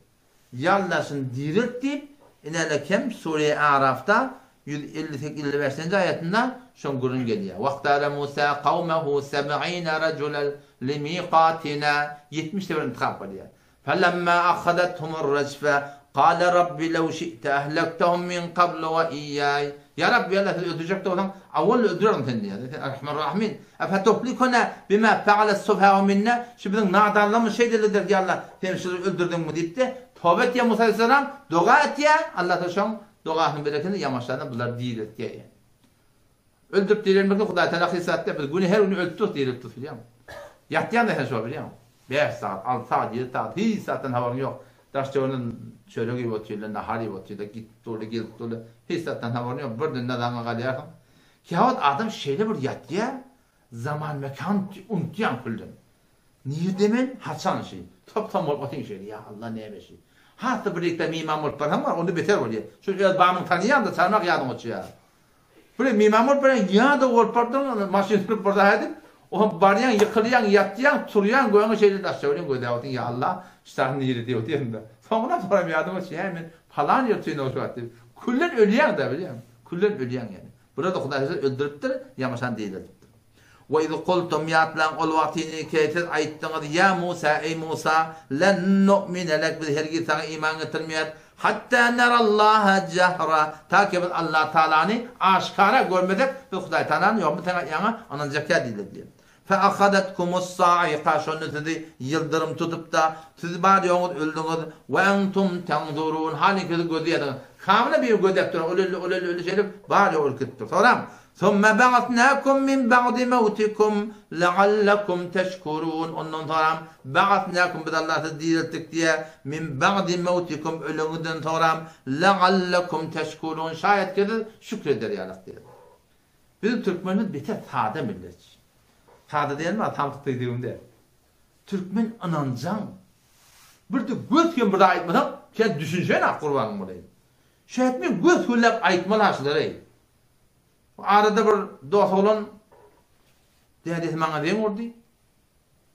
Ýalla şuny direlt diýip, inäle kem Sure-i Arafda 158 55 nji aýatynda şoň gürrüň gelýär. Waktara Musa kawmehu seb'ine rejulel limiqatina 70 nefer intihap bolýar. Felemma ahazathumur rejfe kale Rabbi lew şi'te ehlektehum min kablu we iýýaý. Ýa Rabbi Allah sizi öldürjek-de bolsaň, awwal öldürerin seni diýýär. Sen Erhamer Rahimin. Efetuhlikuna bima feales sufahau minna. Şu biziň nadanlygymyz şeýdelidir ýa Allah, sen şulary öldürdiňmi diýip-de, toba etýär Musa aleyhisselam, doga etýär, Allah Taala şoň dogasynyň bereketine ýamaşlaryny bulary diriltýär. Öldürip direlmeklik Hudaý Taala hysatda biz güni her güni ölüp durus, dirilip durus bilýäňmi? Ýatýaň-da sen şo bilýäňmi? Bäş sagat, alty sagat, ýedi sagat, hiç zatdan habaryň ýok. Daş-töwereginden çörek iýip otyrlar, nahar iýip otyrlar, gidip durlar, gelip durlar. Hiç zatdan habaryň ýok. Birden nazaňa galýarsyň. Käwagt adam şeýle bir ýatýar, zaman-mekan unutýaň külden. Nirde men, haçan şi? Topsam bolup otyň şeýle, ýa Alla näme şi? Has-da birlikde myman bolup barsaň bar, onda beter bolýar. Şu öz bamyňy tanaýaň-da, çarmak ýadyňa uçýar. Bir myman bolup barýaň, ýa-da bolup bardyň, maşyn sürüp bir zat edip, oňa barýaň, ýykylýaň, ýatýaň, turýaň, göňe şeýle daş çöwrüň gözläp otyň, ýa Alla, şu zat nirde diýip otyryn-da. Soňundan soram ýadyňa uçýar, men palan ýer tüýnügi şu wagt diýip. Külden ölýäň-dä, bilýäňmi? Külden ölýäň ýöne. Bular-da Hudaý öldüripdir, ýamaşan diýdirtipdir. We iz kultum, ýatlaň ol wagtyny ki, siz aýtdyňyz, Ýa Musa, eý Musa, len nu'mine lek, biz hergiz saňa iman getirmeýäris, hatda nerallaha jahra, ta ki biz Allah Tagalany aşgara görmesek, biz Hudaý Tagalany ýok, biz saňa ýaňa ynanjak däl diýdiler diýýär. Fe ahadatkumus-saika, şonda sizi ýyldyrym tutup-da, siz bar-ýoguňyz öldüňiz, we entum tenzurun, halyňky siz gözleýärdiňiz. Hamyna biri gözläp duran, ol öldi, ol öldi, öldi şeýdip, bar-ýogy ölüp gidipdir. Soram, Summe ba'asnakum min ba'di mewtikum leallekum teşkurun, ondan soram, ba'asnakum, biz Allah sizi diriltdik diýýär, min ba'di mewtikum, ölüňizden soram, leallekum teşkurun, şaýat ki siz şükür eder ýalyk diýýär. Biziň türkmenimiz beter sada millet. Sada diýenim bar, samsyk diýdigim däl. Türkmen ynanjaň. Bir-de gös hem bir zat aýtmasaň, sen düşünşenak gurbanyň bolaýyn. Şeýt men gös gülläp aýtmaly ha şulary. Arada bir dos oglan dädesi maňa zeň urdy.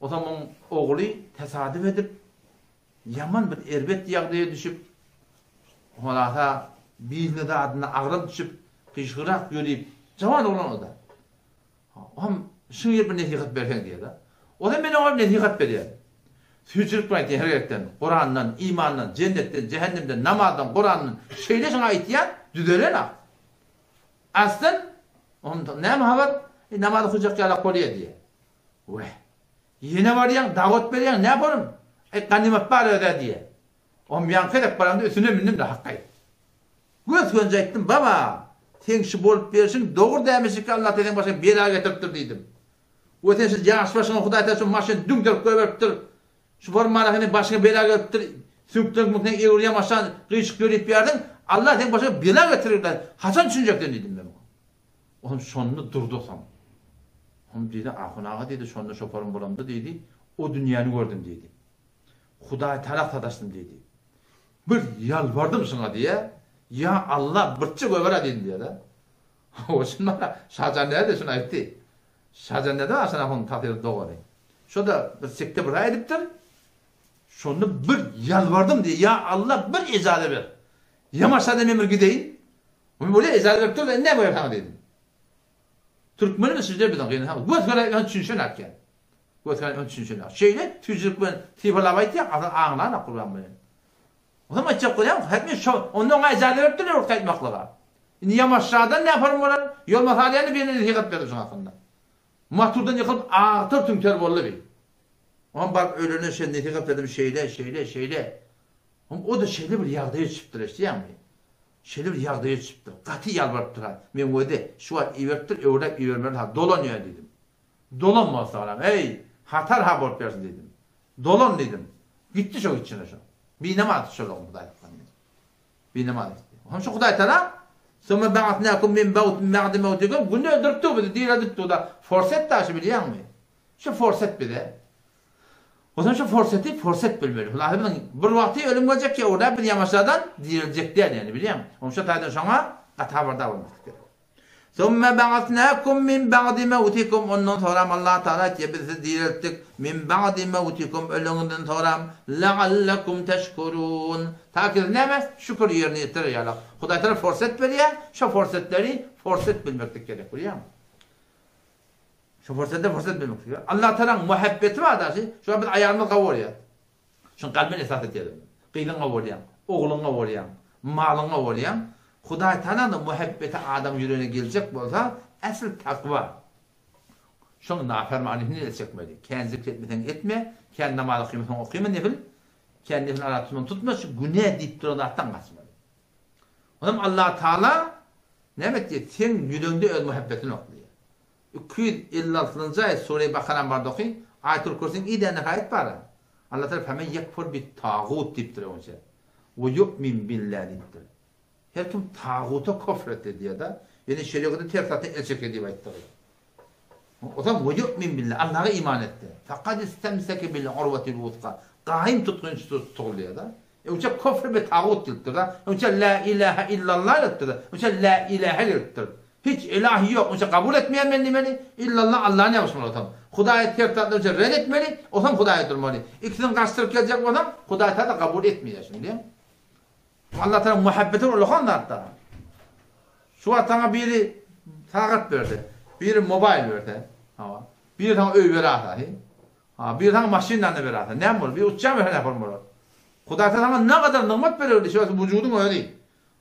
Otam oň ogly tesadüp edip ýaman bir erbet ýagdaýa düşüp, holasa biline zadyna agram düşüp, gyşgyrak ýörüp, jawan oglan o-da. Oňam şuň ýeri bir nesihat berseň diýýär-de. O-da men oňa nesihat berýän. Süýjülik bilen aýtýan her gezekden, Kurandan, imandan, jennetden, jähennemden, namazdan, Kurandan şeýle şuňa aýtýan, düzelen-ak. Aslan, onda näme habar? E, namaz okajak ýalak bolýar diýýär. Weh. Ýene barýaň, dawat berýäň, näme borum? Eý, ganymat bar öz-ä diýýär. Oňam ýaňky gezek baramda üstüne mündim-de, hak aýt. Gös-gönje aýtdym, Baba, seň şu bolup berşiň dogry dämişiki Allah seň başyňa bela getiripdir diýdim. We sen şu ýaş başyňa Hudaý Tagala şu maşyny düňderip goýberipdir. Şu formana seniň başyňa bela gelipdir. Süňkden müňkden egri ýamaşan gyşyk ýörüp ýärdiň. Allah seň başyňa bela getiripdir. Haçan düşünjek sen diýdim men oňa. Olam şonda durdy soň. Hom diýdi, Ahun aga diýdi, şonda şoparym bolamda diýdi, o dünýäni gördüm diýdi. Hudaý talak sataşdym diýdi. Bir ýalbardym şuňa diýýä, Ýa Alla birçe goýber-ä diýdim diýýä-de. Hawa şun maňa Şajan däde şuny aýtdy. Şajan däde bar şan ahunyň tagsyry dogany. Şo-da bir sekde bir zat edipdir. Şonda bir ýalbardym diýýä, Ýa Alla bir ejaza ber. Ýamaşada men bir gideýin. Men bolýa ejaza berip dur-da indi näme bolar saňa diýdim. Türkmenimiz şeýle biziň gynansak göz göre ön düşünşen akýan. Göz göre ön düşünşen. Şeýle tüýjülik bilen sypalap aýtýan, asyl aňlan kurban bilen. Onam aýtjak bolýan, hep men şo onda oňa ejaza berip dur ýok aýtmaklyga. Indi ýamaşjadan näme form bolar? Ýolma salýany birine nesihat berdim şoň hakynda. Maturdan ýykylyp agtar tüňter boldy bi. Onam baryp öýlerine şeýle nesihat berdim şeýle, şeýle, şeýle. Oňa o-da şeýle bir ýagdaýa düşüpdir eşidýäňmi? Şeýle bir ýagdaýa düşüpdir. Gaty ýalbarypdyr-ha. Meň özi şu wagt iberipdir, öwräp ibermeli-ha, dolan ýöne diýdim. Dolan bolsa-ram, eý, hatar-ha bolup bersin diýdim. Dolan diýdim. Gitdi şo gitjine şo. Binamaz şol oglan Hudaý saklasyn diýdim. Binamaz gitdi. Oňa şu Hudaý Tagala Summa ba'atnakum min ba'di mawtikum günde öldüripdi bizi, direldipdi da. Forset daşy bilýäňmi? Şu forset bize. Onsoň şu forseti forset bilmeli. Hulasa biziň bir wagty ölüm geljek ki orda biz ýamaşadan direljek däl ýani bilýäňmi? Oň şu taýdan şoňa gaty habardar bolmaklyk gerek. Summa ba'asnakum min ba'di mawtikum ondan soram Allah Taala aýtýar biz sizi direltdik min ba'di mawtikum ölüňizden soram la'allakum teşkurun ta ki siz näme şükür ýerine ýetirer ýaly. Hudaý Taala forset berýär, şo forsetleri forset bilmeklik gerek bilýäňmi? Şu pursatda pursat bilmek üçin. Allah Tagalaň muhabbeti bar daşy. Şuňa biz aýalymyz gawy bolýar. Şuň kalbyn esas etýär. Gyzyň gawy bolýar, ogluň gawy bolýar, malyň gawy bolýar. Hudaý Tagalaň muhabbeti adam ýüregine geljek bolsa, esl takwa. Şoň nafermanyny el çekmeli. Kän zikr etmeseň etme, kän namaz okymasaň okyma nefil, kän nefil ara tutmaň tutma, şu günä diýip duran zatdan gaçmaly. Onam Allah Tagala näme etýär? Seň ýüregiňde öz muhabbetini oklaýar. 256-njy aýat Sure-i Bakarany barda oky. Aýatul Kürsiniň i däne aýat bar. Allah Taala femen ýekfur bit tagut diýipdir öňçe. We ýu'min billah diýipdir. Her kim taguta kofr etdi diýýär-de. Ýöne şerigaty ters atdan el çekýär diýip aýtdygy. Ozam we ýu'min billah Allaha iman etdi. Fekad istemseke bil urwatil wusga. Gaýym tutgynç tutuldy diýýär-de. Öňçe kofr bi tagut diýipdir-de. Öňçe la ilaha illallah diýipdir-de. Öňçe la ilaha diýipdir. Hiç ilah ýok, öňçe kabul etmeýän men diýmeli, illallah Allahny ýapyşmaly otam. Hudaýy ters zatlar öňçe red etmeli, osam Hudaýa durmaly. Ikisini gaşdyryp geljek bolsaň, Hudaý tada kabul etmeýär şuny diýen. Allah Taala muhabbeti ulakan zatda. Şu wagt saňa biri sagat berse, biri mobaýl berse, hawa. Biri saňa öý berasa, he. Ha, biri saňa maşynany berasa, näme bolar? Biri uçýan berse näme bolar? Hudaý saňa nägadar nygmat bererdi, şu wagt wujudyň özi.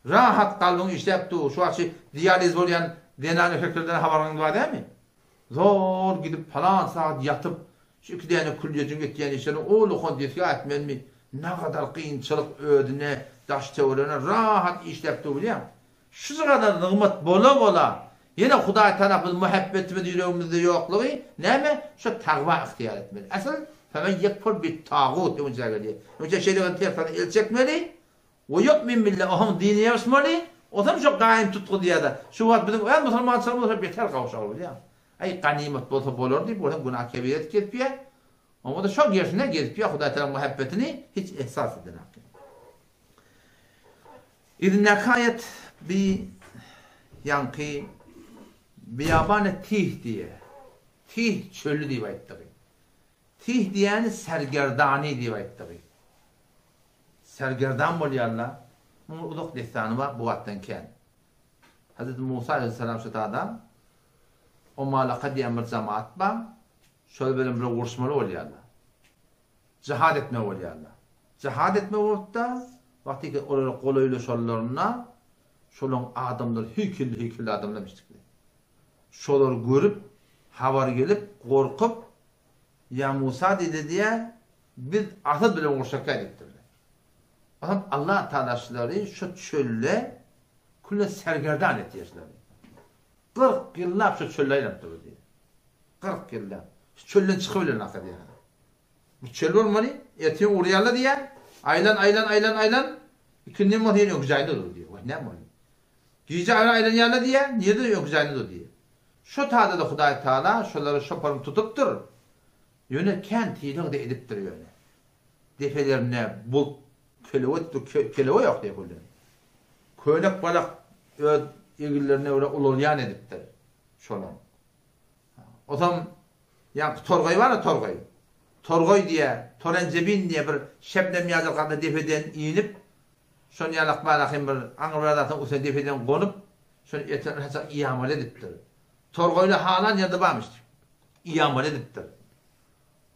Rahat kalbyň işläp dur. Şu wagt şu dializ bolýan zenan erkeklerden habaryňyz bar dälmi? Zor gidip palan sagat ýatyp, şu iki däne külýejiň etýän işlerini o lukan desga etmelimi? Nagadar kynçylyk özüne, daş-töweregine rahat işläp dur bilýäňmi? Şujagadan nygmat bola-bola, ýene Hudaý tarapyn muhabbetimiz ýüregimizde ýoklugy näme? Şo tagwa ygtyýar etmeli. Asyl, femen ýekfur bit-tagut öňünçä gelýär. Öňünçä şerigatyň ters tarapyna el çekmeli, We ýu'min billah ohoň dine ýapyşmaly, osam şo gaýym tutgy diýýärde. Şu wagt biziň öz musulmançylygymyz şo beter gowşagy bilýäň. Aý ganymat bolsa bolar diýip bolsaň günah kebir edip gezipýä. Oňada şo gerşine gezipýä Hudaý Tagalaň muhabbetini hiç ehsas edenak. Yzyndaky aýat bi ýaňky Biýabany Tih diýýä. Tih çöli diýip aýtdygy. Tih diýýäni sergerdany diýip aýtdygy. Sergerdan bolýarlar. Munuň uzak dessany bar, bu wagtdan kän. Hezreti Musa aleýhissalam şu tada Omalaka diýen bir jemaat bar, şol bilen bir uruşmaly bolýarlar. Jihad etmeli bolýarlar. Jihad etmeli bolupda, wagtyky olara golaýlaşanlarynda şolaň adamlary heýkelli-heýkelli adamlar eşitdikler. Şolary görüp, habar gelip, gorkup, Ýa Musa diýdi diýýär, Biz Asad bilen urşakýa diýipdirler. Onsoň Allah Tagala şulary şu çölde küle sergerdan etýär şulary. 40 ýyllap şu çölde aýlanyp durdy diýýär. 40 ýyllap. Şu çölden çykyp bilen Asad diýýär. Bu çöl bolmaly, ertir urýarlar diýýär. Aýlan, aýlan, aýlan, aýlan. Ikindin bolsa ýene öňki jaýynda dur diýýär. Wah, näme boldy? Gije aýlan aýlanýarlar diýýär, nirde öňki jaýynda dur diýýär. Şo tada-da Hudaý Tagala şolary şoparyny tutupdyr. Ýöne kän sylag-da edipdir ýöne. Depelerinde bulut kelewe edipdir, kelewe ýok depelerinde. Könek balak öz eginlerine görä ulalýan edipdir şolaň. Osam ýaňky torgaý bar-a torgaý. Torgaý diýýä, torenjebin diýýä bir şebnem ýaly garda depeden inip, şon ýalak bar-a hem bir aňry bir zadyň üstüne depeden gonup, şony ertir haçan iýamaly edipdir. Torgaýly halan ýerde barmyş diýip, iýamaly edipdir.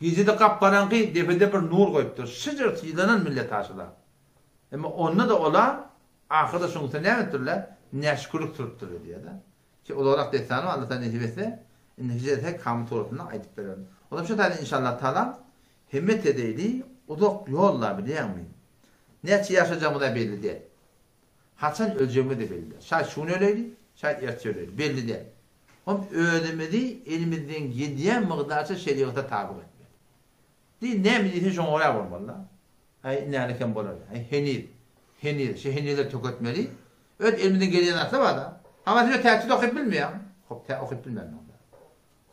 Gije-de gap-garaňky depede bir nur goýupdyr. Şyjyr sylanan millet aşyla. Emma onda-da olar ahyrda şonuň üstüne näme edipdirler? Näşükürlik sürüpdirler diýýär-de. Ki uzagrak dessany bar, Allah Taala nesip etse, indiki jelse Kamyl suratynda aýdyp bererin. Onam şu taýdan inşallah Taala himmet edeýli, uzak ýol-la bilýäňmi? Näçe ýaşajagymyz-a belli däl. Haçan öljegimiz-de belli däl. Şaýt şu gün öleýli, şaýt ertir öleýli, belli däl. Hom özümizi elimizden gelýän mygdarça şerigata tabyk etmeli. Diý, näme diýseň şoňa görä bolmaly-da. Äý, inäli kem bolar. Äý, heniz, heniz, şu henizleri töketmeli. Öz elimizden gelýän zatlar bar-da. Hawa, sen täçjit okyp bilmeýäň. Hop, tä okyp bilmän onda.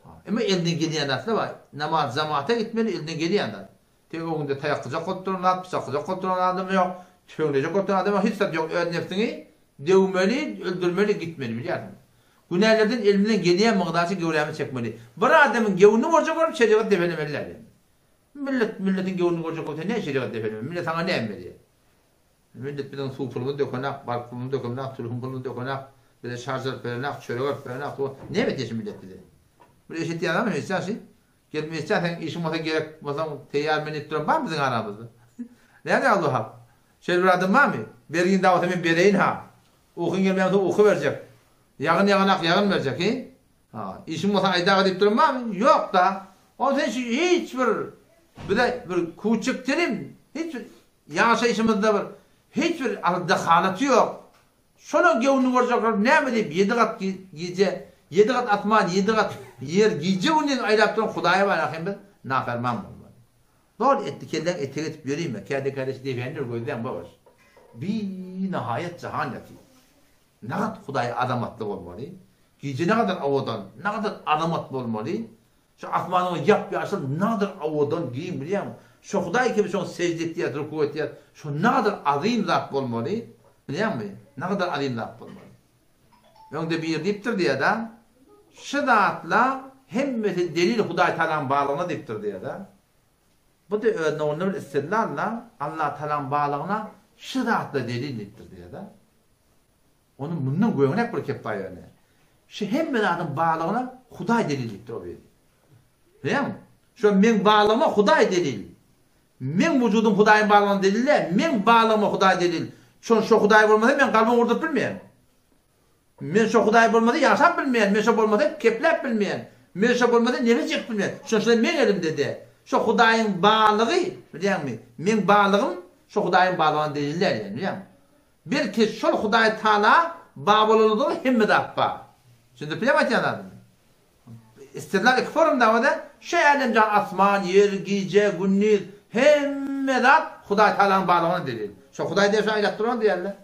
Ha, emma elinden gelýän zatlar bar. Namaz jamata gitmeli, elinden gelýän zat. Tek öňünde taýaklyjak bolup duran zat, pyçaklyjak bolup duran adam ýok, tüfeňlejek bolup duran adam ýok, hiç zat ýok. Öz nebsiňi döwmeli, öldürmeli, gitmeli, bilýärsiňmi? Günälerden elimizden gelýän mygdarça göwrämizi çekmeli. Bir adamyň göwnüni görjek bolup şerigat depelemeli däl. Millet milletiň göwnüni görjek bolsa näme şerigat depelemeli? Millet saňa näme berýär? Millet biziň suw pulumyzy dökenak, balyk pulumyzy dökenak, telefon pulumyzy dökenak, bize şarj alyp berenak, çörek alyp berenak, suw näme etýär şu millet bize? Bir eşitýän adammy eşitýän şi? Gelip eşitýän seň işiň bolsa gerek bolsaň teýýar men diýip duran barmy biziň aramyzda? Näme Abdulhak? Şeýle bir adam barmy? Bergin dawasa men bereýin ha. Ukyň gelmeýän bolsa uky berjek. Ýagyn ýaganak ýagyn berjek, hi? Ha, işiň bolsa aýdaga diýip duran barmy? Ýok-da. Onda sen şu hiç bir bize bir kuçuk telim, hiç bir ýaşaýşymyzda bir hiç bir dehalaty ýok. Şonuň göwnüni görjek bolup näme diýip ýedi gat gije, ýedi gat asman, ýedi gat ýer gije-gündiz aýlap duran Hudaýa bar ahym biz. Naferman bolmaly. Doly etdi kelläň etek edip ýörime, käde-käde şu depäni bir gözläň babaş. Binahaýat jahan ýatyr. Nagat Hudaý azamatly bolmaly. Gije nagadar owadan, nagadar azamat bolmaly. Şu asmanyň ýap-ýaşyl nagadar owadan giň bilýäňmi? Şo Hudaý kibi şoňa sežde etýäs, ruku etýäs. Şo nagadar azym zat bolmaly. Bilýäňmi? Nagadar azym zat bolmaly. Öňde biri diýipdir diýýär-de, Şu zatla hemmesi delil Hudaý Tagalaň barlygyna diýipdir diýýär-de. Bu-da öz nowunda bir istidlal-da, Allah Tagalaň barlygyna şu zatla delil diýipdir diýýär-de. Ony mundan göňräk bir kep bar ýöne. Şu hemme zadyň barlygyna Hudaý delil diýipdir o biri. Bilýäňmi? Şo meň barlygyma Hudaý delil. Meň wujudym Hudaýyň barlygyna delil däl, meň barlygyma Hudaý delil. Şon şo Hudaý bolmasa men kalbymy urduryp bilmeýän. Men şo Hudaý bolmasa ýaşap bilmeýän, men şo bolmasa kepläp bilmeýän, men şo bolmasa nefes çekip bilmeýän. Şon şo meň elimde däl. Şo Hudaýyň barlygy, bilýäňmi? Meň barlygym şo Hudaýyň barlygyna delil däl ýani, bilýäňmi? Belki şol Hudaý Taala bar bolanlygy hemme zat bar. Düşündirip bilýäňmi aýtýan zadymy? Istidlal iki forumda bar-da, şu älemjan asman, ýer, gije, gündiz hemme zat Hudaý Taalanyň barlygyna delil. Şo Hudaý diýip şo aýlap duran diýýärler.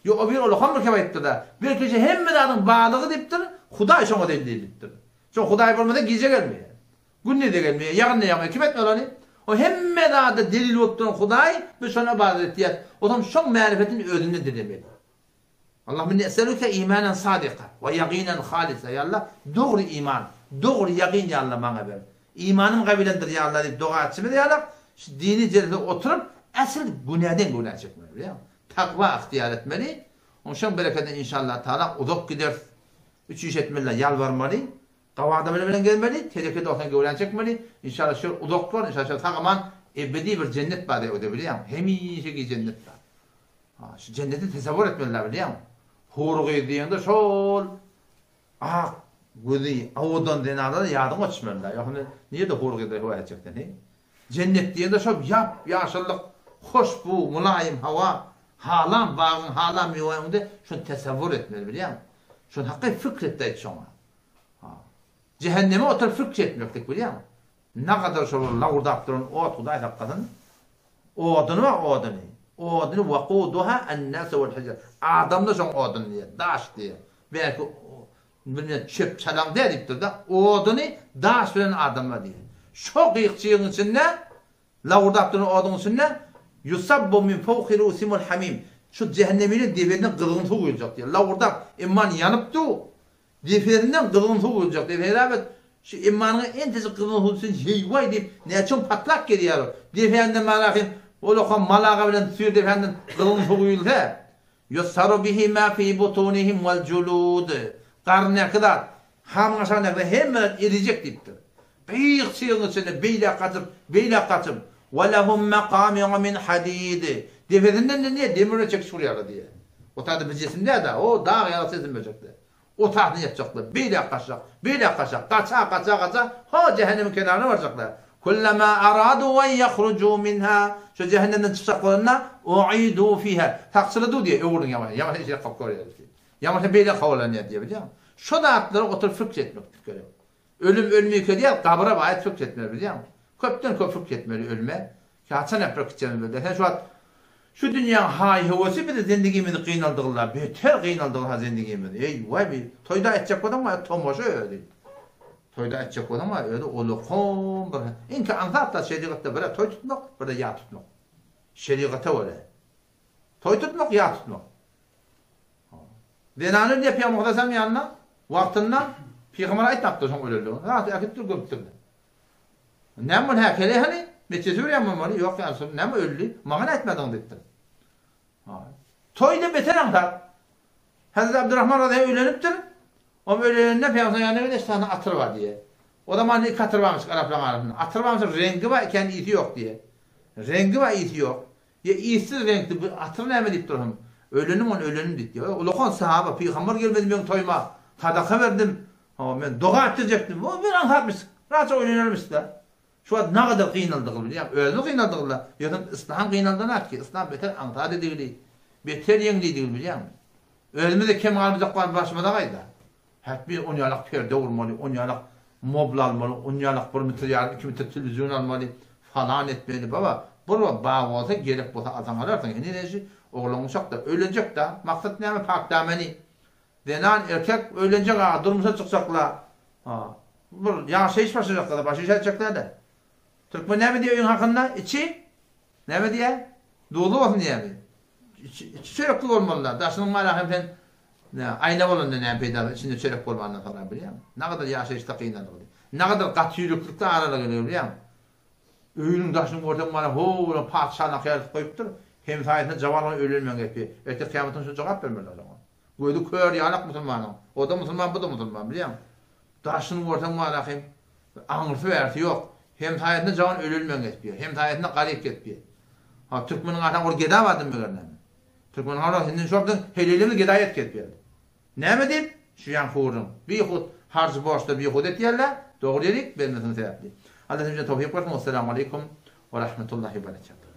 Ýok, o bir olakan bir kep aýypdyr-da. Belki şu hemme zadyň barlygy diýipdir, Hudaý şoňa delil diýipdir. Şo Hudaý bolmasa gije gelmeýär. Gündiz-de gelmeýär, ýagyn-da ýagmaýar. Kim etmeli ony? O hemme zada delil bolup duran Hudaý, biz şony ybadat etýäs. Onsoň şoň märifetini özünden dilemeli. Allahümme inni es'eluke imanen sadika we ýagynan halisa, Ýa Allah, dogry iman, dogry ýagyn ýa Allah maňa ber. Imanym gawilendir ýa Allah diýip doga etşimiz ýalak, şu dini jelsede oturyp, äsl günäden günä çekmeli, bilýäňmi? Takwa ygtyýar etmeli. Oň şoň berekedine inşallah taala uzak gideris. Üç iş etmeli, ýalbarmaly, Gabada bile bilen gezmeli, teleke dogsan göwräni çekmeli, inşallah şol uzak ýol, inşallah şol sag-aman ebedi bir jennet bar diýip bilýäň, hemişeki jennet bar. Ha, şu jenneti tesewwür etmeli bilýäň. Hur gyz diýeňde şol ak gözi owadan zenanlar ýadyňa düşmeli. Ýok, indi nirede hur gyzlar höwes etjek sen, he? Jennet diýende şol ýap-ýaşyllyk, hoşbu, mylaýym hawa, halan bagyň, halan miwäň öňünde şony tesewwür etmeli bilýäň. Şony hakyky fikr et-de aýt şoňa. Jähenneme oturyp fikr etmeklik bilýäňmi? Nagadar şol bir lawurdap duran ot Hudaý saklasyn. Oduny bar oduny. Oduny wakuduha en-nasu wal hijar. Adamlar şoň oduny diýýär, daş diýýär. Belki bilmän çöp çalaň däl diýipdir-de, oduny daş bilen adamlar diýýär. Şo gyk-çygyň içinde Lawurdap duran oduň içinde, Ýusabbu min fowki ru'usimul hamim, Şu jähenneminiň depesinden gyzgyn suw guýuljak diýýär. Lawurdap, emman ýanyp dur, depesinden gyzgyn suw guýuljak diýýär. Hesap et, şu emmanyňa entejik gyzgyn suw düşse, heý-waý diýip, näçe gün patlap gezýär ol. Depänden bararyn, ol okam malaga bilen süýr depänden gyzgyn suw guýulsa, Ýussaru bihi ma fi butunihim wal julud, Garyndaky zat, hamyň aşagyndaky zat hemme zat erijek diýipdir. Gyk-çygyň içinde beýläk gaçyp, beýläk gaçyp, Wa lehum mekami'u min hadid, Depesinden-de diýýär, demir bilen çekiç urýarlar diýýär. O taýda bir jisim däl-de, o dag ýaly jisim berjekler. O taýdan ýapjaklar, beýläk gaçjak, beýläk gaçjak, gaça, gaça, gaça, ho, jähennemiň kenaryna barjaklar. Kullama aradu an ýahruju minha, şo jähennemden çykjak bolanda, uidu fiha, sakçylar dur diýýär, öwrüliň ýaňy, ýaňy içine kakyp görýär diýýär. Ýaňy beýläk hawalanýar diýýär, bilýäňmi? Şo zatlara oturyp pikir etmeklik gerek. Ölüm ölmükä diýýär, gabra baýat pikir etmeli, bilýäňmi? Köpden köp pikir etmeli ölüme. Ki haçan äpre gitjegimizi bilde. Sen şu wagt şu dünýäň haý-höwesi bizi zendigimizi gynaldygylla, beter gynaldygyl-ha zendigimizi. Eý, waý bi toýda etjek bolsaň waý tomaşa özi. Toýda etjek bolsaň waý özi ulakan bir. Iňki aňsat zat şerigatda bir-ä toý tutmak, bir-de ýas tutmak. Şerigata görä. Toý tutmak, ýas tutmak. Zenany ölýär pygamber Hudaýsaň ýanyna wagtynda pygamber aýtmapdyr şoň ölendigini. Rahat äkitipdir gömüpdirler. Näme boldy hä kele hany? Metjide berýän bolmaly. Ýok ýa Resul, näme öldi? Maňa aýtmadyň diýipdir. Toýda beter aňsat. Hazreti Abdurrahman razy öýlenipdir. Oň öýlenende pygamber ýanyna gelip sany atyr bar diýýär. O zaman iki atyr barmyş araplaryň arasynda. Atyr barmyş reňgi bar eken ysy ýok diýýär. Reňgi bar ysy ýok. Ýa yssyz reňkli bu atyr näme diýip dursuň? Ölenim ony ölenim diýipdi. Ýa ulakan sahaba, pygamber gelmedi meň toýuma, sadaka berdim, hawa men doga etdirjekdim. O bir aňsatmyş, rahatja oýlanarmyş-da. Şu wagt nagadar gynaldygyny bilýäň, özümiz gynaldygyny-da, ýöne yslam gynaldanok ki, yslam beter aňsat edigini, beter ýeňlidigini bilýäňmi? Özümiz-de kem galmajak bar başymyza gaýda. Hätmi on ýalak perde gurmaly, on ýalak. Mobl almaly, onýalak bir metr ýarym, iki metr telewizion almaly, falan etmeli. Baba, bir bag bolsa, gerek bolsa alsaň alarsyň. Indi näşi, oglan uşak-da, öýlenjek-dä. Maksat näme, pakdameni. Zenan, erkek öýlenjek aga, durmuşa çykjaklar. Ha. Bir ýaşaýyş başlajaklar-da, başga iş etjekler-dä. Türkmen näme diýýär öýüň hakynda? Içi näme diýýär? Duzly bolsun diýýärmi? Içi, içi çörekli bolmaly-da. Daşynyň mara hem sen nä, aýna bolanda näme peýdasy, içinde çörek bolmandan soňra bilýäňmi? Nagadar ýaşaýyşda kynaldygyny, nagadar gaty ýüreklikde aralyk edigi bilýäňmi? Öýüniň daşyny görseň mana ho-o patyşanyňky ýaly goýupdyr. Hemsaýasyna jawalga öýlenmegiň gepi. Ertir kyýamatda şo jogap bermeli oňa. Gözi kör ýalak musulmanyň. O-da musulman, bu-da musulman, bilýäňmi? Daşyny görseň mana hem aňyrsy bärsi ýok. Hemsaýasyna jawan öýlenmegiň gepi. Hemsaýasyna garyp gepi. Ha, türkmeniň ataň ol geda bardy meger näme? Türkmeniň ataň hinden şol biziň helelimiz gedaý et gepi. Näme diýip? Şu ýaňky gürrüň. Bihut harjy borçda bihut etýärler. Dogry diýdik, bermesiniň sebäpli. Allah hemmämize towfyk bersin. Wessalamu aleýkum we rahmetullahi we berekatuh.